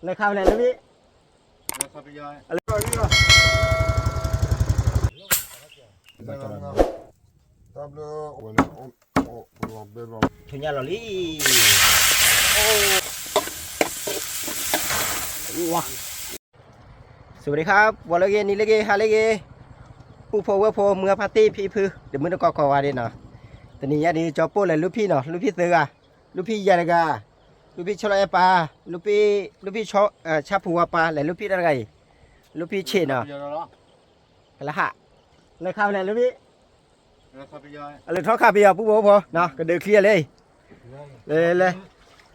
လဲၤခးဖဲလဲၣ် လၢဘ့ၣ် ထူညါလီၤလံ. สวัสดีครับ ပှၤလၢဂ့ၤ နံၤလၢဂ့ၤ ဟါလၢဂ့ၤ, ပုၢ်ဖိဝဲၢ်ဖိ မုၢ်အဖါတ့ၢ်ဖံဖု ဒီးမုၢ်တကိးကိးဂၤဒဲးနီၤ, တနံၤညါဒ်ကၠီပိၢ်လဲၤလူၢ်ဖံၣ်နီၤ, လူၢ်ဖံၣ်သၢဂၤ, လူၢ်ဖံၣ်ယဲၢ်တဂၤ, လူၢ်ဖံၣ်ဆၢလီၤအဲၣ်ပၢ်, လူၢ်ဖံၣ်, လူၢ်ဖံၣ်ဆၣ်ဖိဝါပၢ် လဲၤလူၢ်ဖံၣ်တၢ်တဂၤအံၤ, လူၢ်ဖံၣ်ဆံးနီၤ, ကလၢဟး, လဲၤခးဖဲလဲၣ် လူၢ်ဖံၣ် လဲၤထီၣ်ခးပယီၤ ပုၢ်ဖိဖိနီၤ, ကဒုးချံအီၤလံ, လဲၤလဲၤ,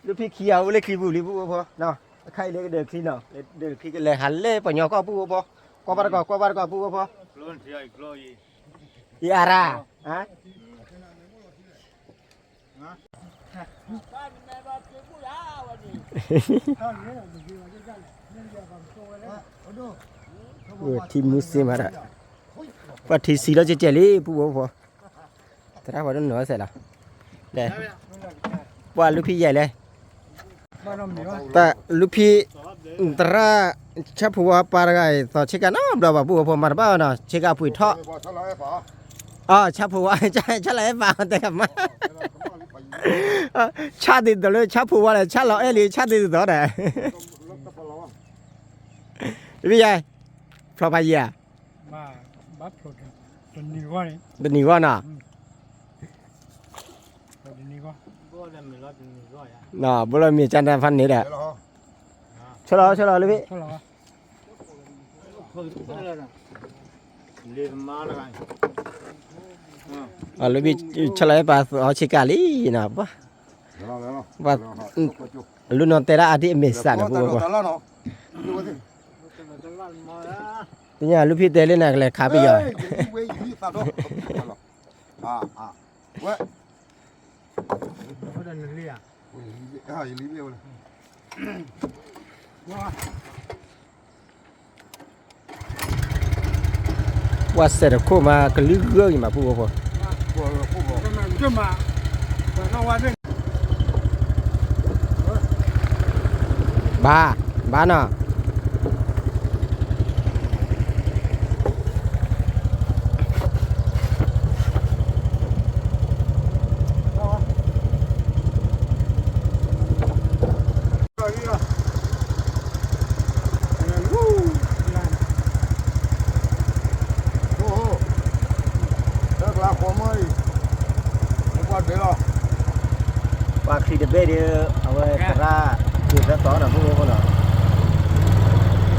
လူၢ်ဖံၣ်ခံဂၤအိၣ်လၢချံပူၤလံ ပုၢ်ဖိဖိနီၤ, အခါအံၤလၢကဒုးချံနီၤ, ဒုးချံကလဲၤဟးလၢပှၤညီကီၢ် ပုၢ်ဖိဖိ, ကွၢ်ဘၣ်တကိး ကွၢ်ဘၣ်တကိး ပုၢ်ဖိဖိ, ယအရၣ် ထံမူစ့မးဒၣ်, ပှၤထံဆံးလီၤကဲကဲလံ ပုၢ်ဖိဖိ, သရၣ်ပှၤဒိၣ်နီၢ်စဲးလီၤ, လဲၤ, ပှၤလူၢ်ဖံၣ်ယဲၢ်လဲၣ်, တၢ်လူၢ်ဖံၣ်, သရၣ်, ဆၣ်ဖိဝါပၢ်တဂၤအံၤ သီဆ့ကၤနီတဘျီဘၣ် ပုၢ်ဖိဖိ မၤတဘၣ်ဘၣ်နီၤ, ဆ့ကၤပှ့ၤထီၣ်, အ ဆၣ်ဖိဝါ, ဆၣ်လီၤအဲၣ်ပၢ်တဲကမါ, ဆၣ်သ့ၣ်တသိးလၢဆၣ်ဖိဝါလဲၣ် ဆၣ်လီၤအဲၣ်လံ ဆၣ်သ့ၣ်တသိးဒီး တပျံၤယဲၢ်, ဖျိဖးယံၤဧါ, တနံၤဂီၢ်နီၤ, ဘိလီၤမ့ၢ်ကၢ်တၢ်ဖးန့ၣ်ဒီး, ဆၢလီၤ ဆၢလီၤလၢဘ့ၣ်, လၢဘ့ၣ် ဆၢလီၤအဲၣ်ပၢ်သီဆ့ကၤလံနီၤ, ပှၤ, လူနီၤတဲဒၣ်အဒံၣ်အမဲာ်ဆှးန့ၣ် ပုၢ်ဖိဖိ, သ့ၣ်ညါလူၢ်ဖံၣ်တဲလၢနၤကလဲၤခးပယီၤ ပှၤစဲးတခိၣ်မး ကလုာ်ဂၢၢ်အံၤမး ပုၢ်ဖိဖိ, ဘၣ်, ဘၣ်နီၤ. ပှၤခရံာ်တဘ့ၣ်ဒီး အဝဲသရၣ်, ယသၢသီနီၤ ပုၢ်ဖိဖိနီၤ,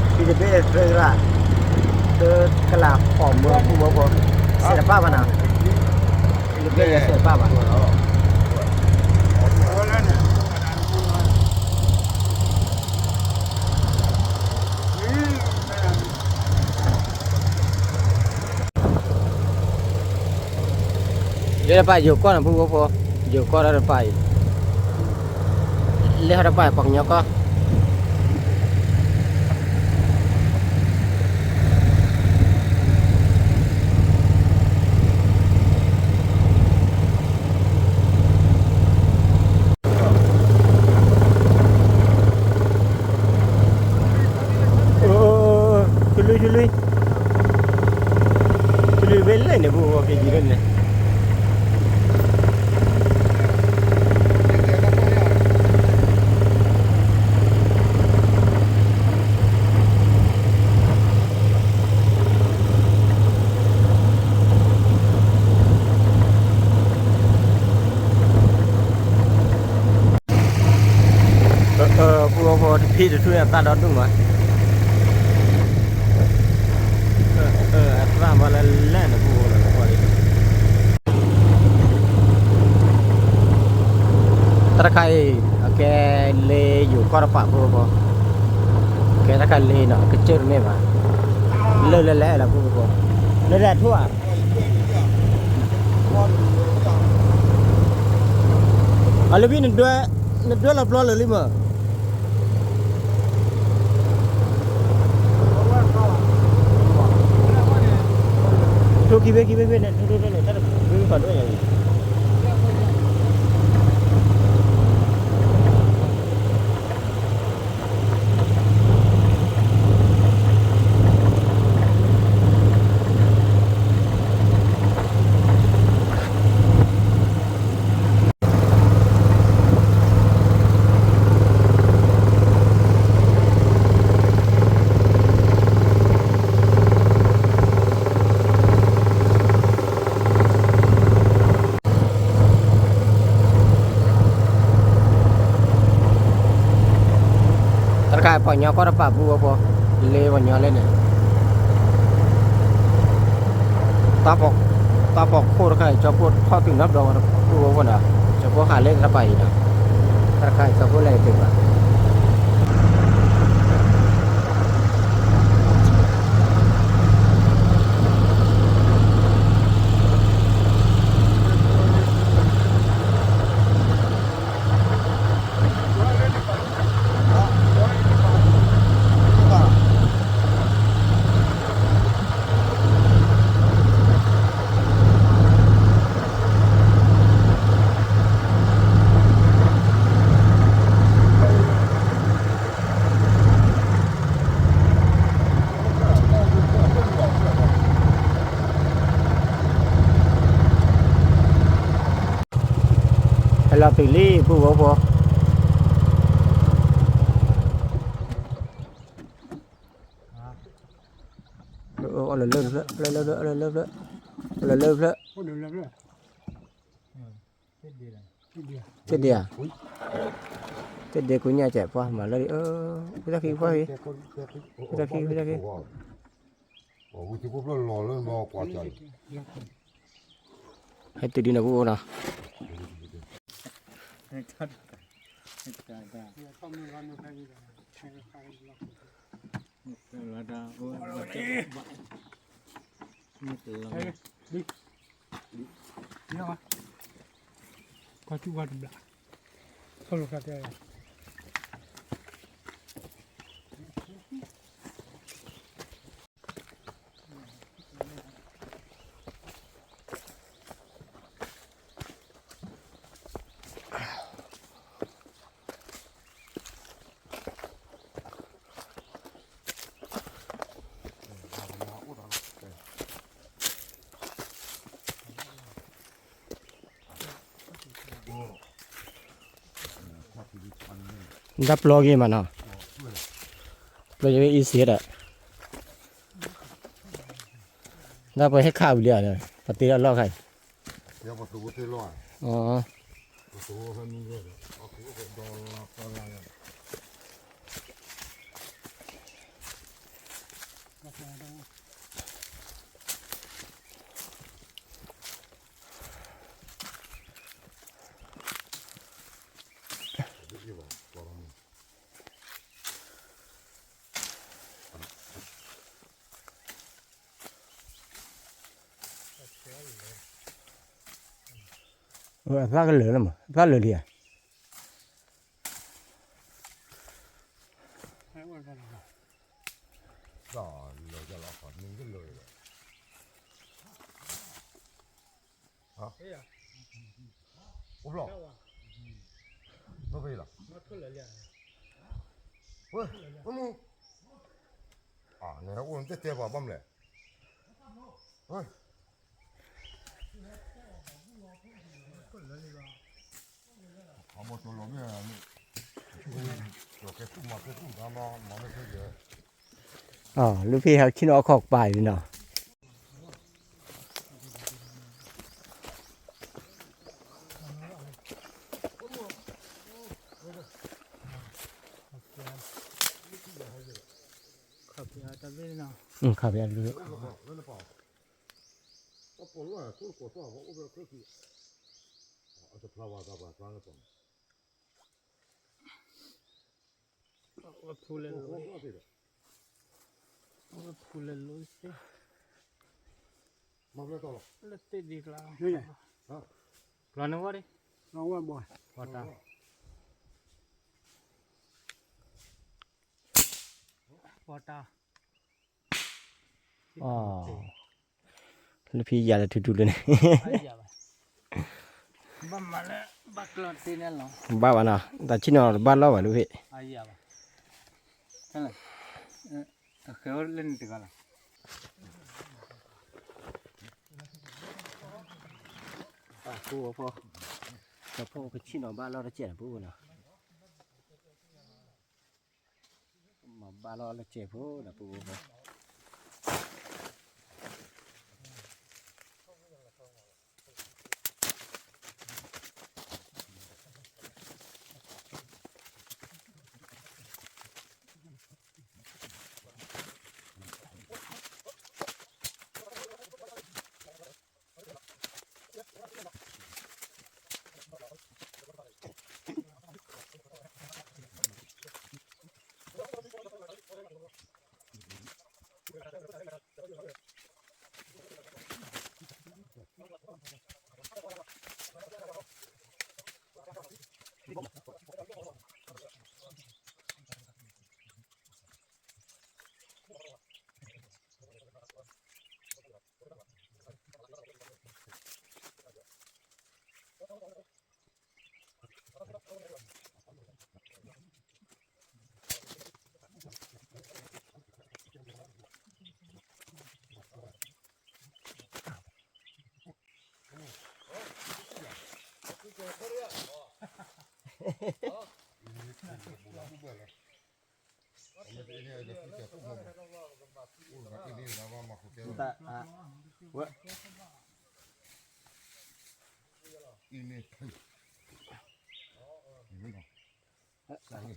ခရံာ်တဘ့ၣ်သၢသရၣ်, သၢကလးဃိးမၢ ပုၢ်ဖိဖိ, စဲးတပၣ်ဘၣ်နီၤ, ခရံာ်တဘ့ၣ်ယဲစဲးတပၣ်ဘၣ် လၢတပၤယိၤကီၢ်န့ၣ် ပုၢ်ဖိဖိ, ယိၤကီၢ်လၢတပၤအံၤ, လၢဟီတပၤအံၤ ပှၤကညီကီၢ်, ဆူလွံၢ်ဆူလွံၢ်, ဆူလွံၢ်ဝဲလဲၣ်န့ၣ် ပုၢ်ဖိဖိ က့ၤယံၤလၢန့ၣ် ပုၢ်ဖိဖိ တဖံးတထူၣ်န့ၣ် အသၣ်ဒီဒူၣ်မး, အသၣ်မးလၢလဲၣ်န့ၣ် ပုၢ်ဖိဖိ တၢ်တခါအံၤ အကဲလၢယိၤကီၢ်တပၤ ပုၢ်ဖိဖိ, ကဲတၢ်တခါလၢနီၤ ကစၢၢ်တမ့ၢ်ဘၣ်, လၢလဲၤလဲၤလီၤ ပုၢ်ဖိဖိ, လၢလဲၤထူၣ်ဧါ, အလၢဘံၣ် နဒွဲလီၤပျီလၢာ်လံမး, ထိၣ်ခံဘ့ၣ်ခံဘ့ၣ်ဘ့ၣ်န့ၣ် ထိၣ်ထိၣ်န့ၣ် တၢ်တဘ့ၣ်ဖးဒိၣ်ညါအံၤ လၢ ကဲ ပှၤညီကီၢ်တပာ်ပူဝဲဖိ, လ့ပှၤညီလၢန့ၣ်, တၢ်ဖီခိၣ်တခါအံၤ ကၠီဖိထီၣ်တုၤနီတဘျီဝဲတပူဝဲဖိနီၤ, ကၠီဖိဟးလၢတၢ်တပာ်အံၤနီၤ, တၢ်တခါအံၤကၠီဖိလဲၤတတုၤဘၣ်. ဟဲလီၤတုၤလံ ပုၢ်ဖိဖိ, အီၣ်လၢလၢဖျၢၣ် အီၣ်လၢလၢဖျၢၣ် အီၣ်လၢလၢဖျၢၣ်, သ့ၣ်ဒ့ဧါ, သ့ၣ်ဒ့ကူညါကဲး ပှၤမၤလၢ ဝံသးခံ ပှၤ, ဝံသးခံ ဝံသးခံ ဟဲတုၤဒ်န့ၣ် ပုၢ်ဖိနီၤ. တၢ်ပျီဂ့ၤမးနီၤ, ပျီဂ့ၤ easy ဒီး, တၢ်ပှၤဟဲခးဝံၤလံဧါ, ပှၤတ့ထီၣ်လီၢ်ခါအံၤ, အသၣ်ကလၢာ်လီၤမး, အသၣ်လၢာ်လံဧါ. အိၣ်ဘျီၣ်, ဘၣ်ဖဲလီၤ, ဝဲ, ဝဲမူ, န့ၣ်အိၣ်တဲတဲပှၤဘၣ်မလဲၣ်, ဝဲ လၢဖဲဟဲဆ့ၣ်နီၤအခီၣ်ကပၤအံၤနီၤ. ခးပယါတဘ့ၣ်နီၤ, ခးပယါတဘ့ၣ်, ဝဲဖူလဲၤလိၤ, ဝဲဖူလဲၤလိၤသ့, လၢသ့ၣ်ဒံးကျါ, ကျီန့ၣ်ဝဲဒၣ်, ပီတၢ်, ပီတၢ်, လၢဖံယၤလၢထူထူလၢန့ၣ်, ဘၣ်မးလၢ, ဘၣ်ဘၣ်နီၤ, တၢ်ဆ့ၣ်နီၤတဘၣ်လီၢ်ဘၣ်လၢဖံ, တဃဲၤအိၣ်လၢန့ၣ်တဂၤလီၤ. ပူဖိ, ကဖိကဆ့ၣ်နီၤဘၣ်လီၢ်တကဲးနီၤ ပူဖိနီၤ, မၤဘၣ်လီၢ်လၢကဲးဖိနီၤ ပူဖိ, ပ တၢ်အဝဲ အံၤန့ၣ်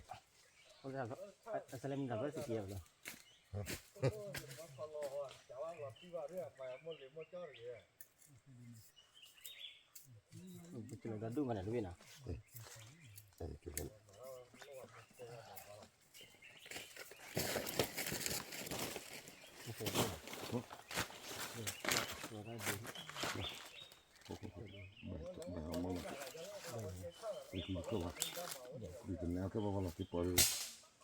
အစလၢမံၤတၢ်ဘၢသ့ၣ်က့ၤလီၤ. ပကလီၤဒိၣ်မးန့ၣ် တဝ့ၢ်နီၤ. အပှၤလၢထိလီၤ,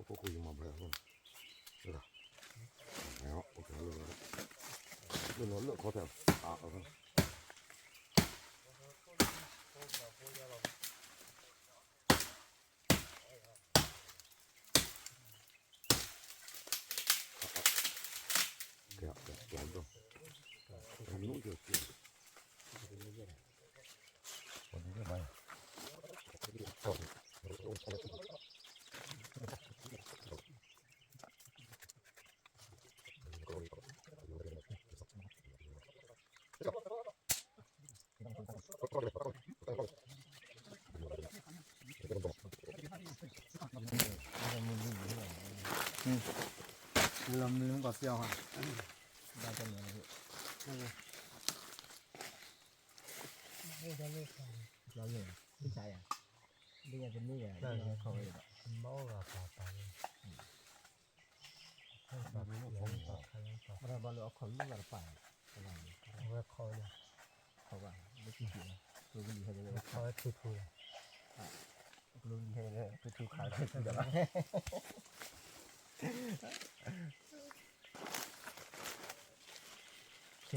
ဖိဖိယမၤဘၣ်, လၢလၢခီတဲ, ကဲ, ကဲ, ကဲ, ကဲ, ကဲ, ကဲ, လီၤမုၢ်လၢမ့ၢ်ကီၢ်စ့ၢ်ကီး, ဘၣ်တၢ်မၤလၢ, လီၤမုၢ်, မ့ၢ်ဆါယၤ, ဒ်ယတမ့ၢ်ယၤ, မ့ၢ်ခီဝဲဒီး, မ့ၢ်ဂၤပာ်ပာ်လၢ ဘၣ်လၢအခီၣ်မုၣ်ဂၤတပာ်, အဝဲခီဝဲ, ခီဘၣ်, လၢကံၣ်ကံၣ်, ကျိကလံၤဟဲ, ခီဝဲထူထူလီၤ, ကျိကလံၤဟဲ, ထူထူခါထူထူဒီ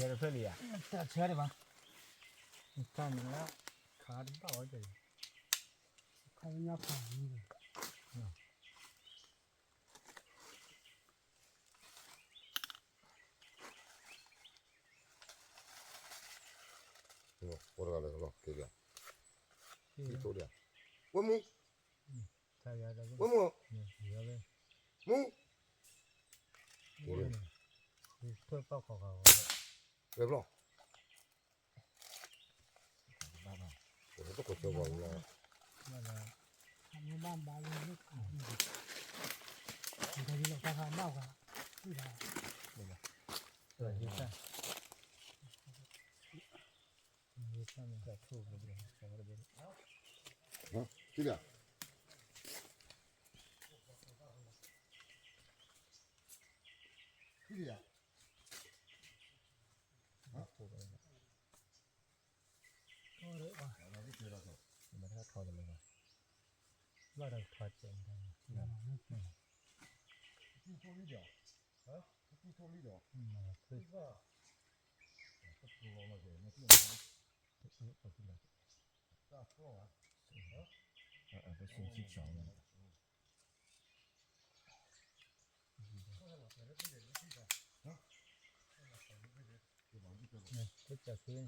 းဘၣ်, ဆဲးတဖျၢၣ်လံဧါ, တၢ်ဆဲးဒံးဘၣ်, တၢ်န့ၣ်လၢ, ခါတဘၣ်ဝဲ, ခါညါခါ, အိၣ်တဂၤလၢကလီၤက့ၤလံ, ဝဲမူ, ဝဲမူ, မူ, ဝဲဘျီ ဘၣ်ဘၣ်, ပတကိးဆၢဂီၤလီၤ, မ့ၢ်ဘၣ်ဘၣ်လၢလၢခါ, တၢ်လီၤတၢ်ခါဘၣ်ဝဲ, ထူလီၤ, ထူလီၤ, ဘၣ်ဒီးထီၣ်စဲး,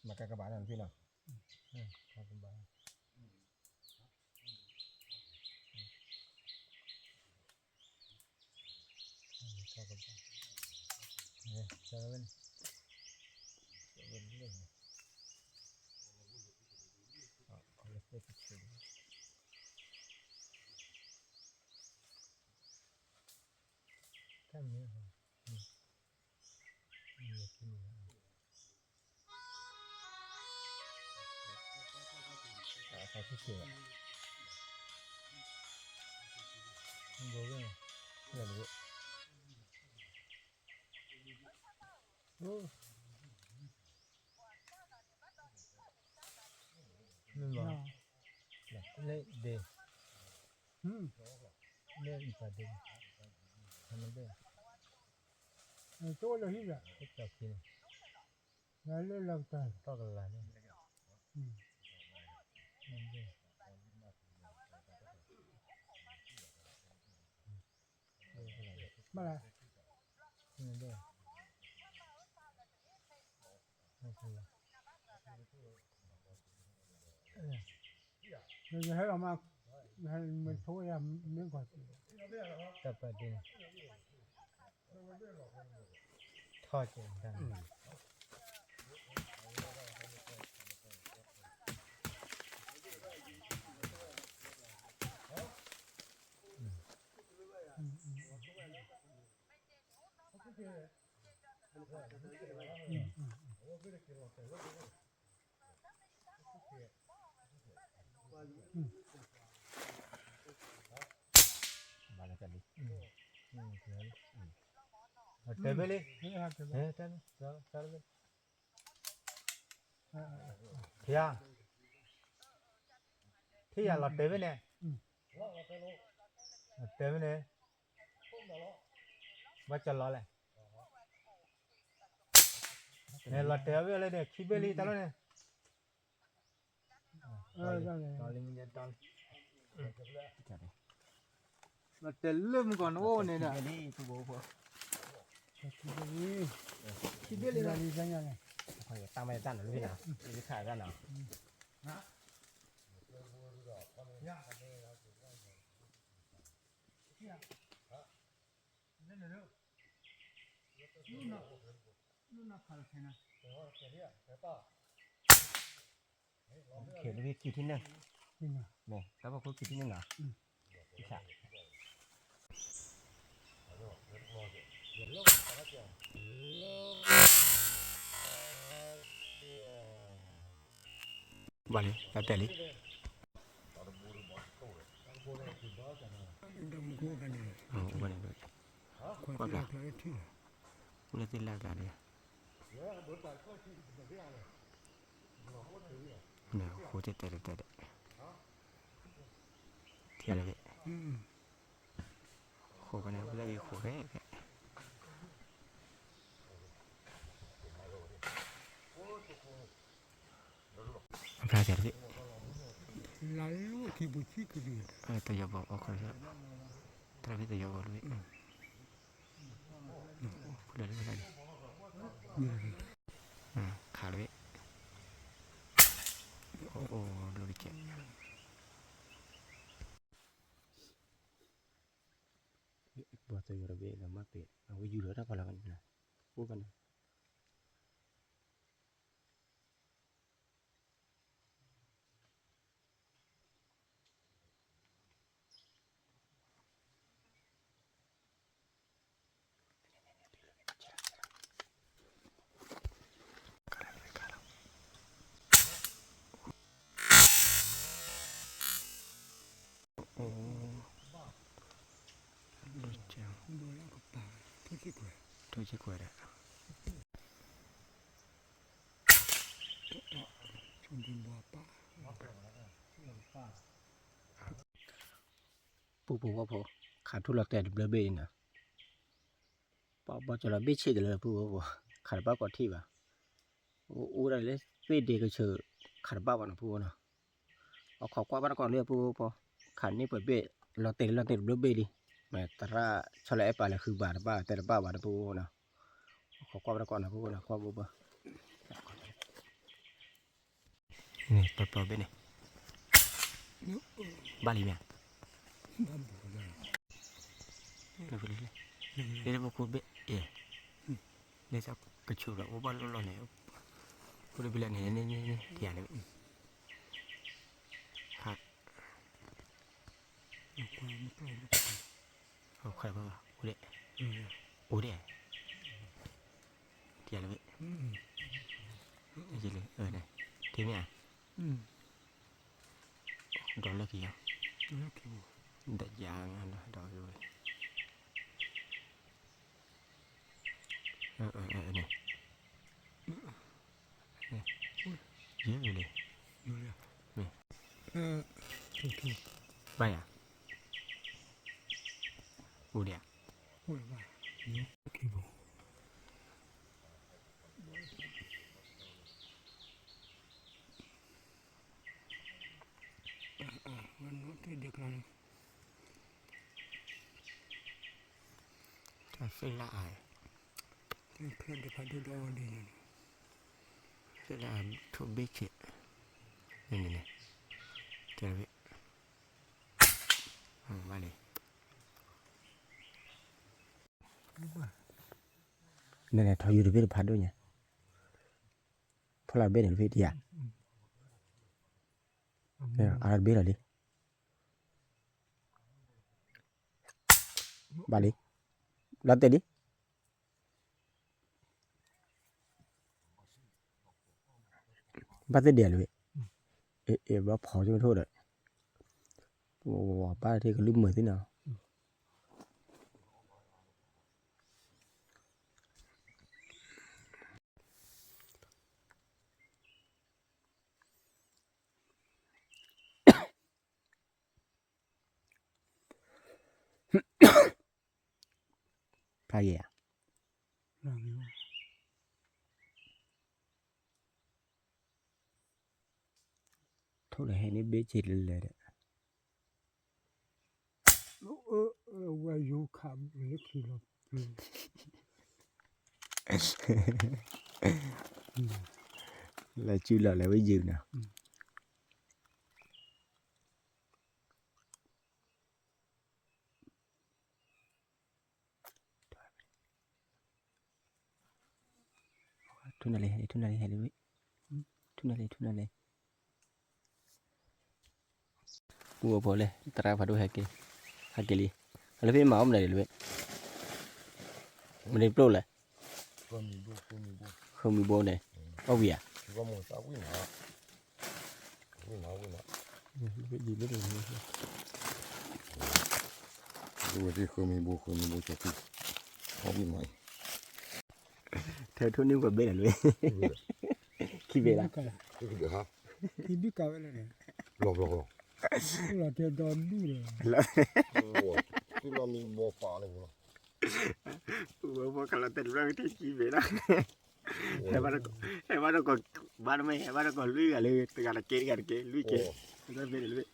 မၤကကဘၣ်နီၤ ဖံနီၤ, ကကဘၣ်, ဝဲန့ၣ် ဝဲန့ၣ် အဝဲသ့ၣ်ကဆူၣ် တၢ်မ့ၢ်ဟီ မ့ၢ်ဖဲန့ၣ် အသးခုက့ၤဘၣ် ဘိဝဲ လၢတဘိ မ့ၢ်ဘၣ် လၢဒဲ လၢအံၤပာ်ဒဲ ခါမ့ၢ်ဒဲ တအိၣ်လၢဟံၣ်ဘၣ် တၢ်ခံန့ၣ် လၢလၢကတၢၢ် ထီၣ်ကလာ်န့ၣ် မ့ၢ်ဒဲ ဘၣ်လၢ ယဟဲလီၤမး ယဟဲမ့ၢ်ထိယၤ မ့ၢ်ကွၢ် တၢ်ပာ်ဒ့ ထီၣ်က့ၤတၢ် ဘၣ်လၢတၢ်လံ တဲဘဲလံ တဲဘဲ ဖျါ ထံၣ်ယၤလီၤတဲာ်ဝဲန့ၣ် လီၤတဲာ်ဝဲန့ၣ် ဘၣ်ကလီၤလဲၣ် န့ၣ်လီၤတဲာ်ဝဲလၢန့ၣ် ခံဘ့ၣ်လံတၢ်လီၤန့ၣ် လီၤတဲာ်လၢမုၢ်ကီၢ်နအိၣ်န့ၣ်ဒီး ခံဘ့ၣ်လံ တၢ်မ့ၢ်တၢ်နီၤလၢဖဲနီၤ လၢခါတၢ်နီၤ ခဲလၢာ်ခံထံၣ်န့ၣ် မ့ၢ်တၢ်ဘၣ်ခိၣ်ခံထံၣ်န့ၣ်နီၤ ဘၣ်လံ တၢ်တဲာ်လံ ဘၣ်န့ၣ် ကွၢ်ဘျါ လၢသ့ၣ်လၢ်ဘျါန့ၣ် န့ၣ် ဃိတဲတဲတဲတဲ ထံၣ်လၢၤ ဃိကန့ၣ် လၢအံၤဃိခဲခဲ အဖျါတဲတဘ့ၣ် တယီဘီအီခီ တရၢ်ဖဲတယီဘီတဘ့ၣ် ဖုလၢလၢလၢ ခးလၢၤ အိၣ်အိၣ်လိၣ်တကဲး ဘီတယီတဘ့ၣ်လၢမၤပ့ၤ အဝဲယူၤလီၤတၢ်ဖီလာ်ဘၣ်န့ၣ် အိၣ်ဘၣ်န့ၣ် ထိၣ်ဆံကွဲးဒီး ပူဖိဝဲဖိ ခးထူလီၤတဲာ်တဘျၢဘ့ၣ်န့ၣ်နီၤ ပှၤဘီကလီၤဘ့ၣ်ဆ့ၣ်တလၢ ပူဖိဖိ ခးတဘၣ်ကိးထံၣ်ဘၣ် အိၣ်ဒၣ်လၢသ့ၣ်ဒ့ကဆၢ ခးတဘၣ်ဘၣ်နီၤ ပူဖိနီၤ အခီကွၢ်ဘၣ်တကီၢ်လၢပူဖိဖိ ခးန့ၢ်ပှဲၤဘ့ၣ် လီၤတဲာ်လၢလီၤတဲာ်တဘျၢဘ့ၣ်လံ မ့ၢ်သရၣ်ဆီလၢအဲၣ်ပာ်လၢဃုဘၣ်တဘၣ်တဲတဘၣ်ဘၣ်နီၤ ပူဖိနီၤ အခီကွၢ်ဘၣ်တကီၢ်နီၤ ပူဖိနီၤ ကွၢ်ဘၣ်ဘၣ် န့ၣ် ပျီပျီဘ့ၣ်န့ၣ် ဘၣ်လံမ့ၢ် လၢပခိၣ်ဘ့ၣ် အ့ၣ် လၢ ကဆိၣ်ဒီးအိၣ်ဘၣ်လီၢ်လီၢ်န့ၣ်, အိၣ်တဘ့ၣ်လၢန့ၣ်န့ၣ်န့ၣ်န့ၣ် ထံၣ်ယၤန့ၣ်, အိၣ်ဒဲး, အိၣ်ဒဲး, ထံၣ်ယၤလၢ, ထံၣ်မ့ၢ်ဧါ, ဒီးလၢခံယၤ, ဒီးယၤ, ဒီး, န့ၣ်, ယဲၢ်လဲၣ်, ဘၣ်ယၤ, အိၣ်ဒဲးဧါ. တၢ်သ့ၣ်လၢအ, သ့ၣ်လၢအထိၣ်ဘ့ၣ်ဆ့, န့ၣ်န့ၣ်, ဘၣ်လံ, န့ၣ်န့ၣ် ထီယူၤတဘ့ၣ်တဖးဒိၣ်ညါ, ဖီလာ်ဘ့ၣ်န့ၣ်တဘ့ၣ်တယၤ, အါတဘ့ၣ်လီၤလံ, ဘၣ်လံ, လီၤတဲာ်လံ. ဘၣ်သ့ၣ်ဒဲးလၢၤ, ဘၣ်ဖီကၠိထိၣ်ဒီး, ဘၣ်တထံၣ်ကလုၢ်မုာ်သ့ၣ်နီၤ. ဖးယံၤဧါ, ထိၣ်ဒီးဟဲန့ၣ်ဘ့ၣ်စ့လၢလၢဒီး, ဝဲယိၤခးလၢခံလီၤ, လၢစုလီၤလၢဝဲယုာ်နီၤ. ထူၣ်နၤလံ, ထူၣ်နၤလံ, ထူၣ်နၤလံ, ထူၣ်နၤလံ. ပူဖိလဲၣ်, သရၣ်ဖးဒိၣ်ဟဲက့ၤ, ဟဲက့ၤလံ, လၢဖဲမၤအီၣ်မနုၤလဲၣ်, မနုၤပျိၢ်လဲၣ်, ဃုမံၤဘိန့ၣ်, အီၣ်ဝံၤဧါ. ဝဲသ့ၣ်ဃုမံၤဘိ, ဃုမံၤဘိ, ထဲထိၣ်န့ၢ်ပှဲၤဘ့ၣ်လဲၣ်, ခံဘ့ၣ်လီၤ, ခံဘ့ၣ်ကဝဲလဲၣ်, လီၤ, လီၤတဲဒီဒူၣ်လီၤ, လီၤမံၤဘိပာ်လီၤ, ပူဖိကလီၤတဲာ်တဘျီကထံၣ်ခံဘ့ၣ်လီၤ. ဟဲဘၣ်တကိး, ဟဲဘၣ်တကိး, ဘၣ်တမ့ၢ် ဟဲဘၣ်တကိးလွံၢ်ဂၤလၢ တဂၤတက့ၢ်တဂၤတက့ၢ်လွံၢ်က့ၢ်, တဘ့ၣ်တဘ့ၣ်,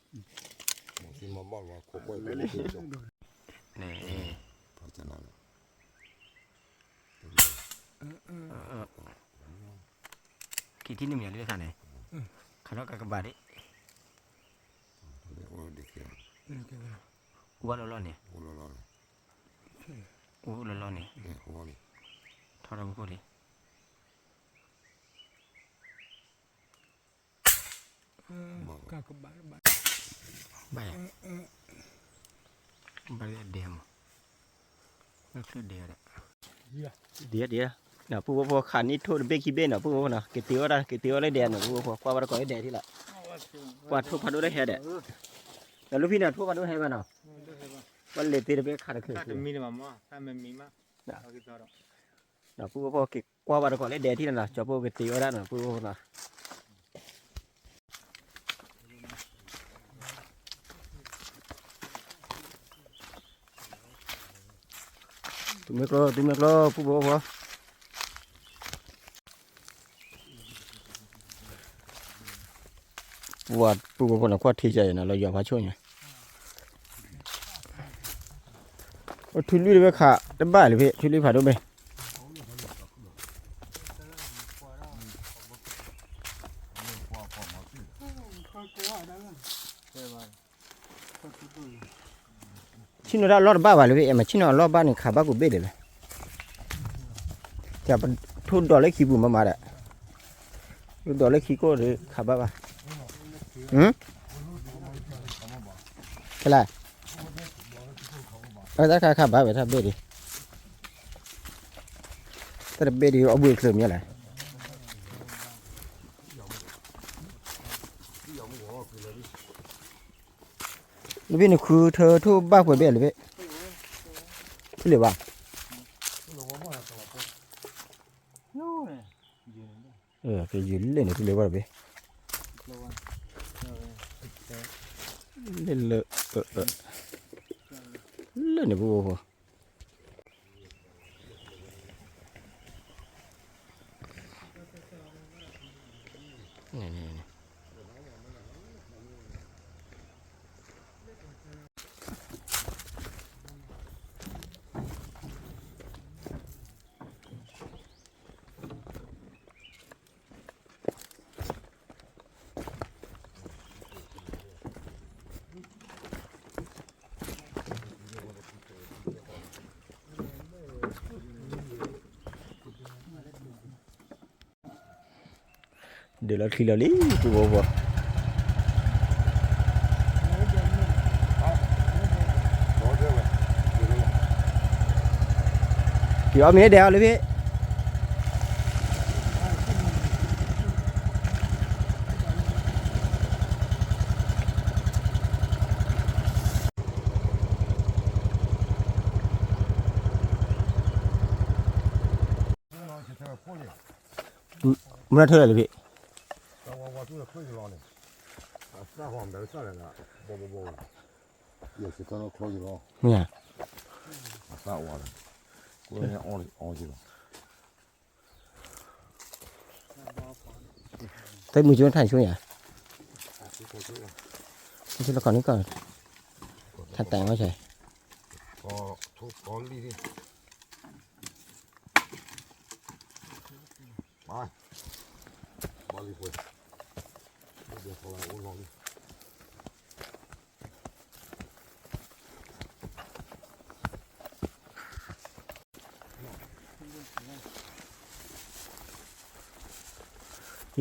န့ၣ်, ခံထံၣ်န့ၢ်မ့ၢ်လၢခါန့ၣ်, ခါထီၣ်ကကဘၣ်ဒံး, အိၣ်ဘၣ်လီၢ်လီၢ်န့ၣ်, အိၣ်လီၢ်လီၢ်န့ၣ်, ထီၣ်ထီၣ်မူခိၣ်လံ. ဘၣ်ယၤ, ဘၣ်ဒဲမး, ဘၣ်ချၢဒဲဒီး, ဒဲဒဲ, ပူဖိခးန့ၢ်ထိၣ်တဘ့ၣ်ခံဘ့ၣ်နီၤ, ပူဖိနီၤ, က့ၤတ့အီၣ်တၢ်, က့ၤတ့အီၣ်လၢဒဲနီၤ, ပူဖိကွၢ်ဘၣ်တကိးလၢဒဲထံလီၤ, ကွၢ်ထိၣ်ဖးဒိၣ်လၢဟဲဒီး, ဒီးလၢဖံန့ၣ် ထိၣ်ဖးဒိၣ်ဟဲဘၣ်နီၤ, ပှၤလဲၤသ့တဘ့ၣ်ခးတချုး, ဒီးပူဖိက့ၤကွၢ်ဘၣ်တကိးလၢဒဲထံလီၤနီၤ, ကၠီဖိက့ၤတ့အီၣ်ဒၣ်နီၤ, ပူဖိနီၤ. သုမ့ၢ်ကျိ, သုမ့ၢ်ကျိ, ပူဖိဖိ, ပူဖိဖိန့ၣ် ကွၢ်ထံကဲအံၤနီၤ, လီၤယွၤဖးဆိၣ်ညါ, အိၣ်ထူလွံၢ်တဘ့ၣ်ခးတဘၣ်လံဖဲ, ထူလွံၢ်ဖးဒိၣ်ဘ့ၣ်. ဆ့ၣ်နီၤတၢ်အလီၢ်တဘၣ်ဘၣ်လံဖဲ, မ့ၢ်ဆ့ၣ်နီၤအလီၢ်ဘၣ်န့ၣ် ခးဘၣ်ကူးဘ့ၣ်ဒံးလီၤ. ပ ထိၣ်ဒိးလၢခံပူၤမးမးဒီး, ထိၣ်ဒိးလၢခံကိၣ်ဒီးခးဘၣ်ဘၣ်, ဟမ်, ခဲလၢာ်, အဝဲတၢ်ခါခးဘၣ်ဝဲတၢ်ဘ့ၣ်ဒံး, တၢ်တဘ့ၣ်ဒံးအီၣ်ဘှံးချၢမ့ၢ်လဲၣ်. လၢဘ့ၣ်န့ၣ် ခူထၢထိၣ်ဘၣ်ပှဲၤဘ့ၣ်လၢဘ့ၣ်, ထံၣ်လၢၤဘၣ်, ကယုၢ်လၢန့ၣ် ထံၣ်လၢၤဘၣ်တဘ့ၣ်, လၢလၢ, လၢန့ၣ်ပဖိ ဒုးလီၤထံလီၤလံ ပူဖိဖိ, က့ၤအီၣ်မ့ၢ်ဒဲးအီၤလၢဖဲ မုၢ်နၤထၢၣ်လၢဖဲ မ့ၢ်ဧါ, တမုာ်ကၠိထၣ်ဆိယါ, ဆိလီၤခီၣ်န့ၣ်ကီၢ်, ထၣ်တၢ်အီၣ်ဆဲး,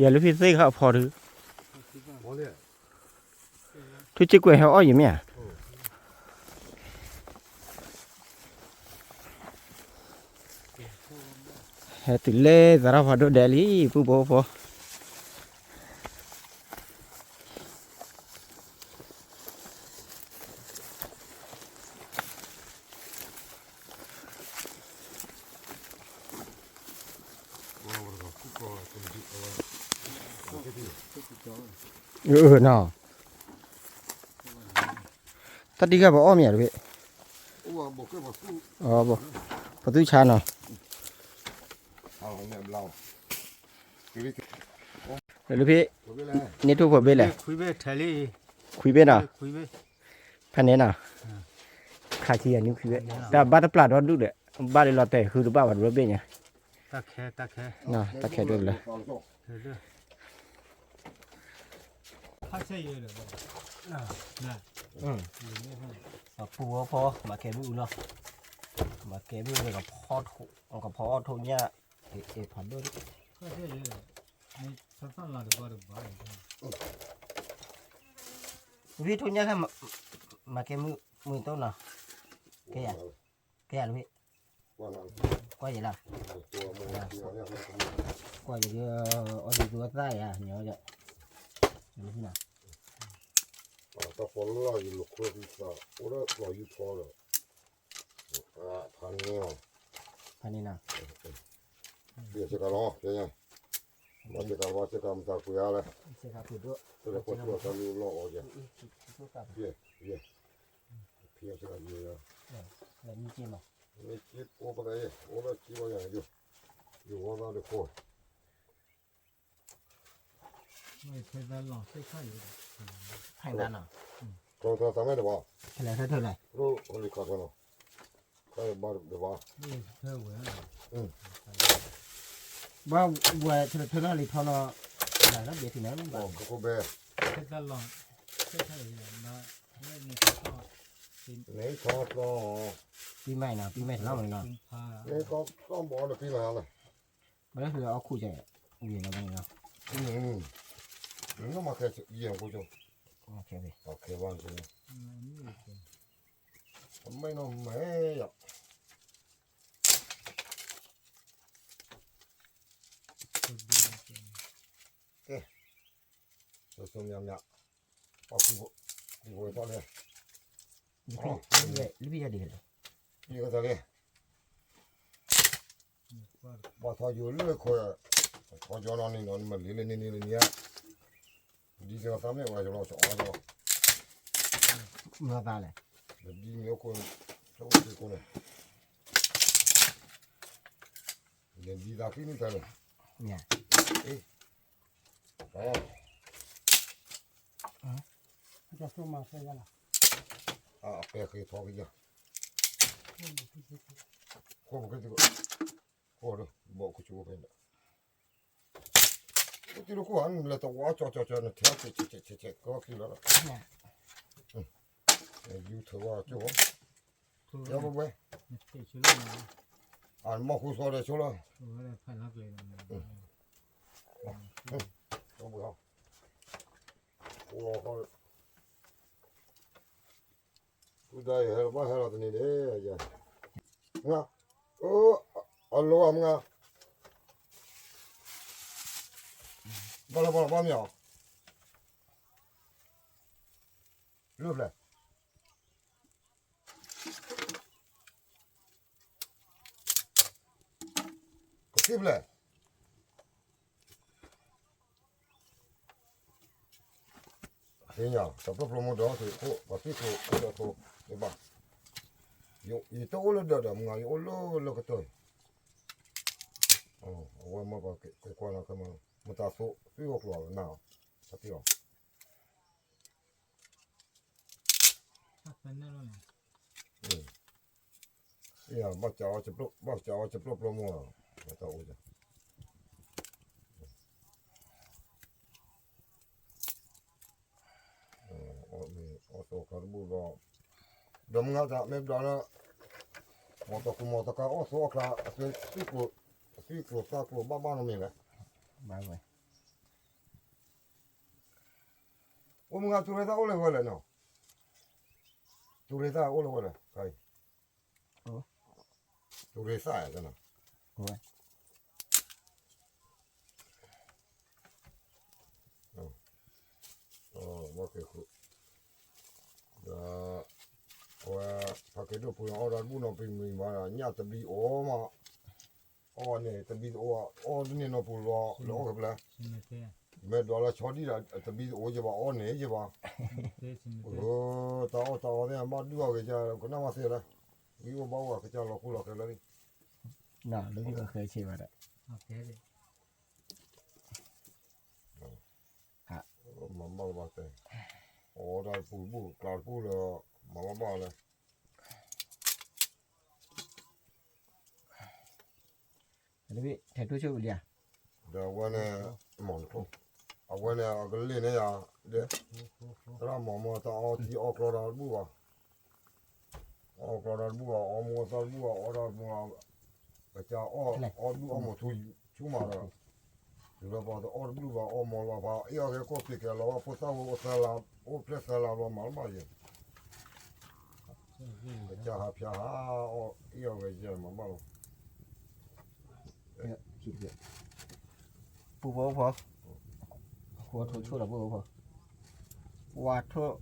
ယၤလၢဖံသ့ၣ်ခါအဖီဒုး, ထူစ့ကွဲးဟဲအီၣ်ယံၤမ့ၢ်ဧါ, ဟဲတုၤလၢသရၣ်ဖးဒိၣ်ဒဲးလံ ပူဖိဖိ နီၤ, တၢ်တံၢ်ဂၤပအီၣ်မ့ၢ်ဧါတဘ့ၣ်, ပသူၣ်ဆါနီၤ, လၢဖဲ န့ၢ်ထိၣ်ဖိဘ့ၣ်လဲၣ်, ခွံဘ့ၣ်နီၤ, ဖဲန့ၣ်နီၤ, ခါဆံယၤနွံခွံဘ့ၣ်, တၢ်ဘၣ်တပျၢ်ဒီဒူၣ်ဒီး ဘၣ်လၢလီၤတဲာ်ဃုတဘၣ်ဘၣ်တဘ့ၣ်ညါ, တၢ်ခဲဒိၣ်လၢ ပူဖိဖိ မၤကဲဘုၣ်နီၤ, မၤကဲဘုၣ်န့ၣ် ကဖီအီၣ်ထိၣ်ညၣ်, ဖးဒိၣ်, ဝံထိၣ်ညၣ်ခဲ, မၤကဲမုၢ်တိၢ်နီၤ, ကဲယၤ, ကဲယၤလၢဝံ, ကွၢ်ယၤလီၤ, ကွၢ်ယၤဒီး အီၣ်ဒံးသူအသၣ်ယၤ, ညီ, တၢ်ဖီလၢယလိာ်ခွဲသး အိၣ်ဒၣ်ပျီယူၢ်ထီဒီး ဖးန့ၢ်, ဖးန့ၢ်နီၤ, ဘၣ်စ့ကၤလီၤ, ဘၣ်စ့ကၤလီၤ ဘၣ်စ့ကၤမတၤကွံာ်ဧါလဲၣ်, စ့ကၤကွံာ်ဒိၣ်တၢ်လံလီၤအီၤယၤ, ယဲ, ယဲ, ဖံစ့ကၤယဲ, မ့ၢ်စ့အိၣ်ပသးအံၤ အိၣ်လၢစ့ဘၣ်ယၤ, ယဝီသးဒုးခိၣ် ဖဲသးလီၤ, ဖဲသးလီၤ, ထီၣ်သးမ့ၢ်တဘၣ်, လီၤခါခီနီၤ, ခါဘၣ်တဘၣ်, ဘၣ်ဝဲထီၣ်ထီၣ်လီၤလံထီၣ်နီၤ, လၢဘဲထံန့ၣ်, ဖဲသးလီၤ, ဖဲသးလီၤ, န့ၣ်ထီၣ်, ပံမဲာ်နီၤ, ပံမဲာ်တလီၤမနီၤ, န့ၣ်ထီၣ်ဘီဒီးပံမဲာ်လီၤ. ဘၣ်လၢဟဲအီၣ်ခိၣ်ကဲ, ဝံၤလီၤဘၣ်န့ၣ်လီၤ, နမၤခဲယဲၢ်ခိၣ်ကၠိ, ခဲဘၣ်န့ၣ်, မ့ၢ်နီၤမဲယီၤ, ကဲ, စိၤစိၤမံၤမံၤ, ပှၤကူၣ်ဖိ, ကူၣ်ဖိထီၣ်လဲၣ်, လၢဘံၣ်ယၤဒ်လဲၣ်, ယကသးလဲၣ် ပှၤထီယိၤလၢခွဲး, ထီယိၤနီၢ်န့ၣ်နီၤ နမၤလံလၢန့ၣ်န့ၣ်လၢန့ၣ်ဧါ, ဒ်သိးသးမ့ၢ်ဝဲလီၤဆီအီၤလီၤ, မၤသးလဲၣ်, ဒ်မ့ၢ်အိၣ်ခိၣ်, ဆိၣ်ခိၣ်န့ၣ်, လဲၤဒ်သးချံန့ၣ်တၢ်န့ၣ်, အပဲဃ့ထီကယၤ, ခိၣ်ပက့ၤ, ခိၣ်ဒီး, ဘီၣ်ကဆိးဖဲဒီး, ကတံၤတခိၣ်ဧါ နလဲၤတဝါကၠီကၠီကၠီ နထဲဆဲးဆဲးဆဲးဆဲးဆဲး ကီခံလီၤဒီး, ယူထၢဝါကၠိ, ယဝဲ, အမီၢ်ဃူသီဒီးဆိလီၤ, ဃူသီ, ဃူသီယဟဲလီၤဘၣ်ဟဲလီၤတနံၤန့ၣ်, မုၢ်ဂၤ, အလိၤဧါမုၢ်ဂၤ, ဘၣ်လီၤဘၣ်လီၤဘၣ်မ့ၢ်ဧါ, လၢဖျဲၣ် ကသံၣ်ဖျဲၣ်, သ့ၣ်ညါ တၢ်ပျီပျီမူဒီး သ့ၣ်ခိၣ် ပှၤသ့ၣ်ခိၣ် အိၣ်ဒီးခိၣ် ယဘၣ်, ယတအိၣ်လၢဒၢးဒီး မုၢ်ဂၤ ယအိၣ်လၢလၢကတၢၢ်, အဝဲမ့ၢ်ပှၤကဲကွၢ်လီၤခဲမး မတၤသိး သွံၣ်အိၣ်ကျိၤလီၤနၤ, တၢ်သ့ၣ်အီၤ ဘၣ်စးအီၤ ဘၣ်စးအီၤ ပျီပျီမူလီၤ, တၢ်အိၣ်ယၤ, အီၣ်သိအီၣ်ချါတဘူၣ်ဒီး, ဒီးမုၢ်ဂၤတၢ်မ့ၢ်ဘျီလၢ မီၢ်တကူမီၢ်တကါ အီၣ်သိအီၣ်ချါ အသွံၣ်ကျိၤ, အသွံၣ်ကျိၤသၣ်ကျိၤဘၣ်ဘၣ်နီတမံၤလဲၣ်, အိၣ်မုၢ်ဂၤ တူၤရ့သၣ်အိၣ်လၢဝဲလဲၣ်နီၤ, တူၤရ့သၣ်အိၣ်လၢဝဲလဲၣ်, တူၤရ့သၣ်, ဒီး အဝဲ ဖါကဲဒိၣ်ပူၤန့ၣ် အီၣ်ဒၣ်တဘူၣ်နီၤ ပမံၤမး ညၣ်တဘျံးအိၣ်မး, အီၣ်န့ၣ် တဘျံးတအိၣ်, အီၣ်ဒ်န့ၣ်နီၤပူၤလီၤ လၢအီၣ်ကပျဲ, မ့ၢ်ဒွးလၢဆီဒံၣ်ဒီး တဘျံးတအိၣ်ယဘၣ် အီၣ်န့ၣ်ယဘၣ်, တၢ်အီၣ်တၢ်အီသ့ၣ် ဘၣ်ဒုးအီၣ်ဂ့ၤယၤ ကနၣ်မးသ့လၢ, ဝံၤအိၣ်ဘၣ်အိၣ် ကစၢ်လီၤခူလီၤဃဲၤလၢ, လၢဃဲၤဆ့ဘၣ်ဒီး မၤဘၣ်လၢၤဘၣ်တဲ, အီၣ်ဒၣ်တပူၤတဘူၣ် ကျါတပူၤလၢ, မၤဘၣ်ဘၣ်လၢ, ထဲထူၣ်ဆိၣ်ပလံဧါ, ဒီးအဝဲန့ၣ်, မီၢ်တခိၣ်, အဝဲန့ၣ် အကလ့ၢ်န့ၢ်ယၤ, သရၣ်မီၢ်မီၢ် တၢ်အီထံအီကျီဒီးတဘူၣ်ဘၣ် အီၣ်ကျီဒီးတဘူၣ်ဘၣ် အီမိၢ်သီတဘူၣ်ဘၣ် အီဒီးတဘူၣ်ဘၣ်, ပကစၢ်အီၣ်ဒူၣ်အီၣ်မိၢ်ထူဆူမးဒီး, တုၤလၢပှၤတအီၣ်တဘူၣ်ဘၣ် အီမိၢ်လီၤဖး အ့ၣ်အီၣ်ကဲခိၣ်သ့ကဲလီၤဝဲဖိသၣ်ဝဲအိၣ်သၢလါ, အိၣ်ဖျဲၣ်သၢလါဘျီမၤလၢမးယဲၢ်, ပကစၢ်ဟးဖၠါဟးအီၣ် အ့ၣ်အီၣ်ဝဲယဲၢ်မၤဘၣ်လီၤ ပူဖိဖိ, ဃိထိဆိၣ်လီၤပူဖိဖိ, ဝါထိၣ်,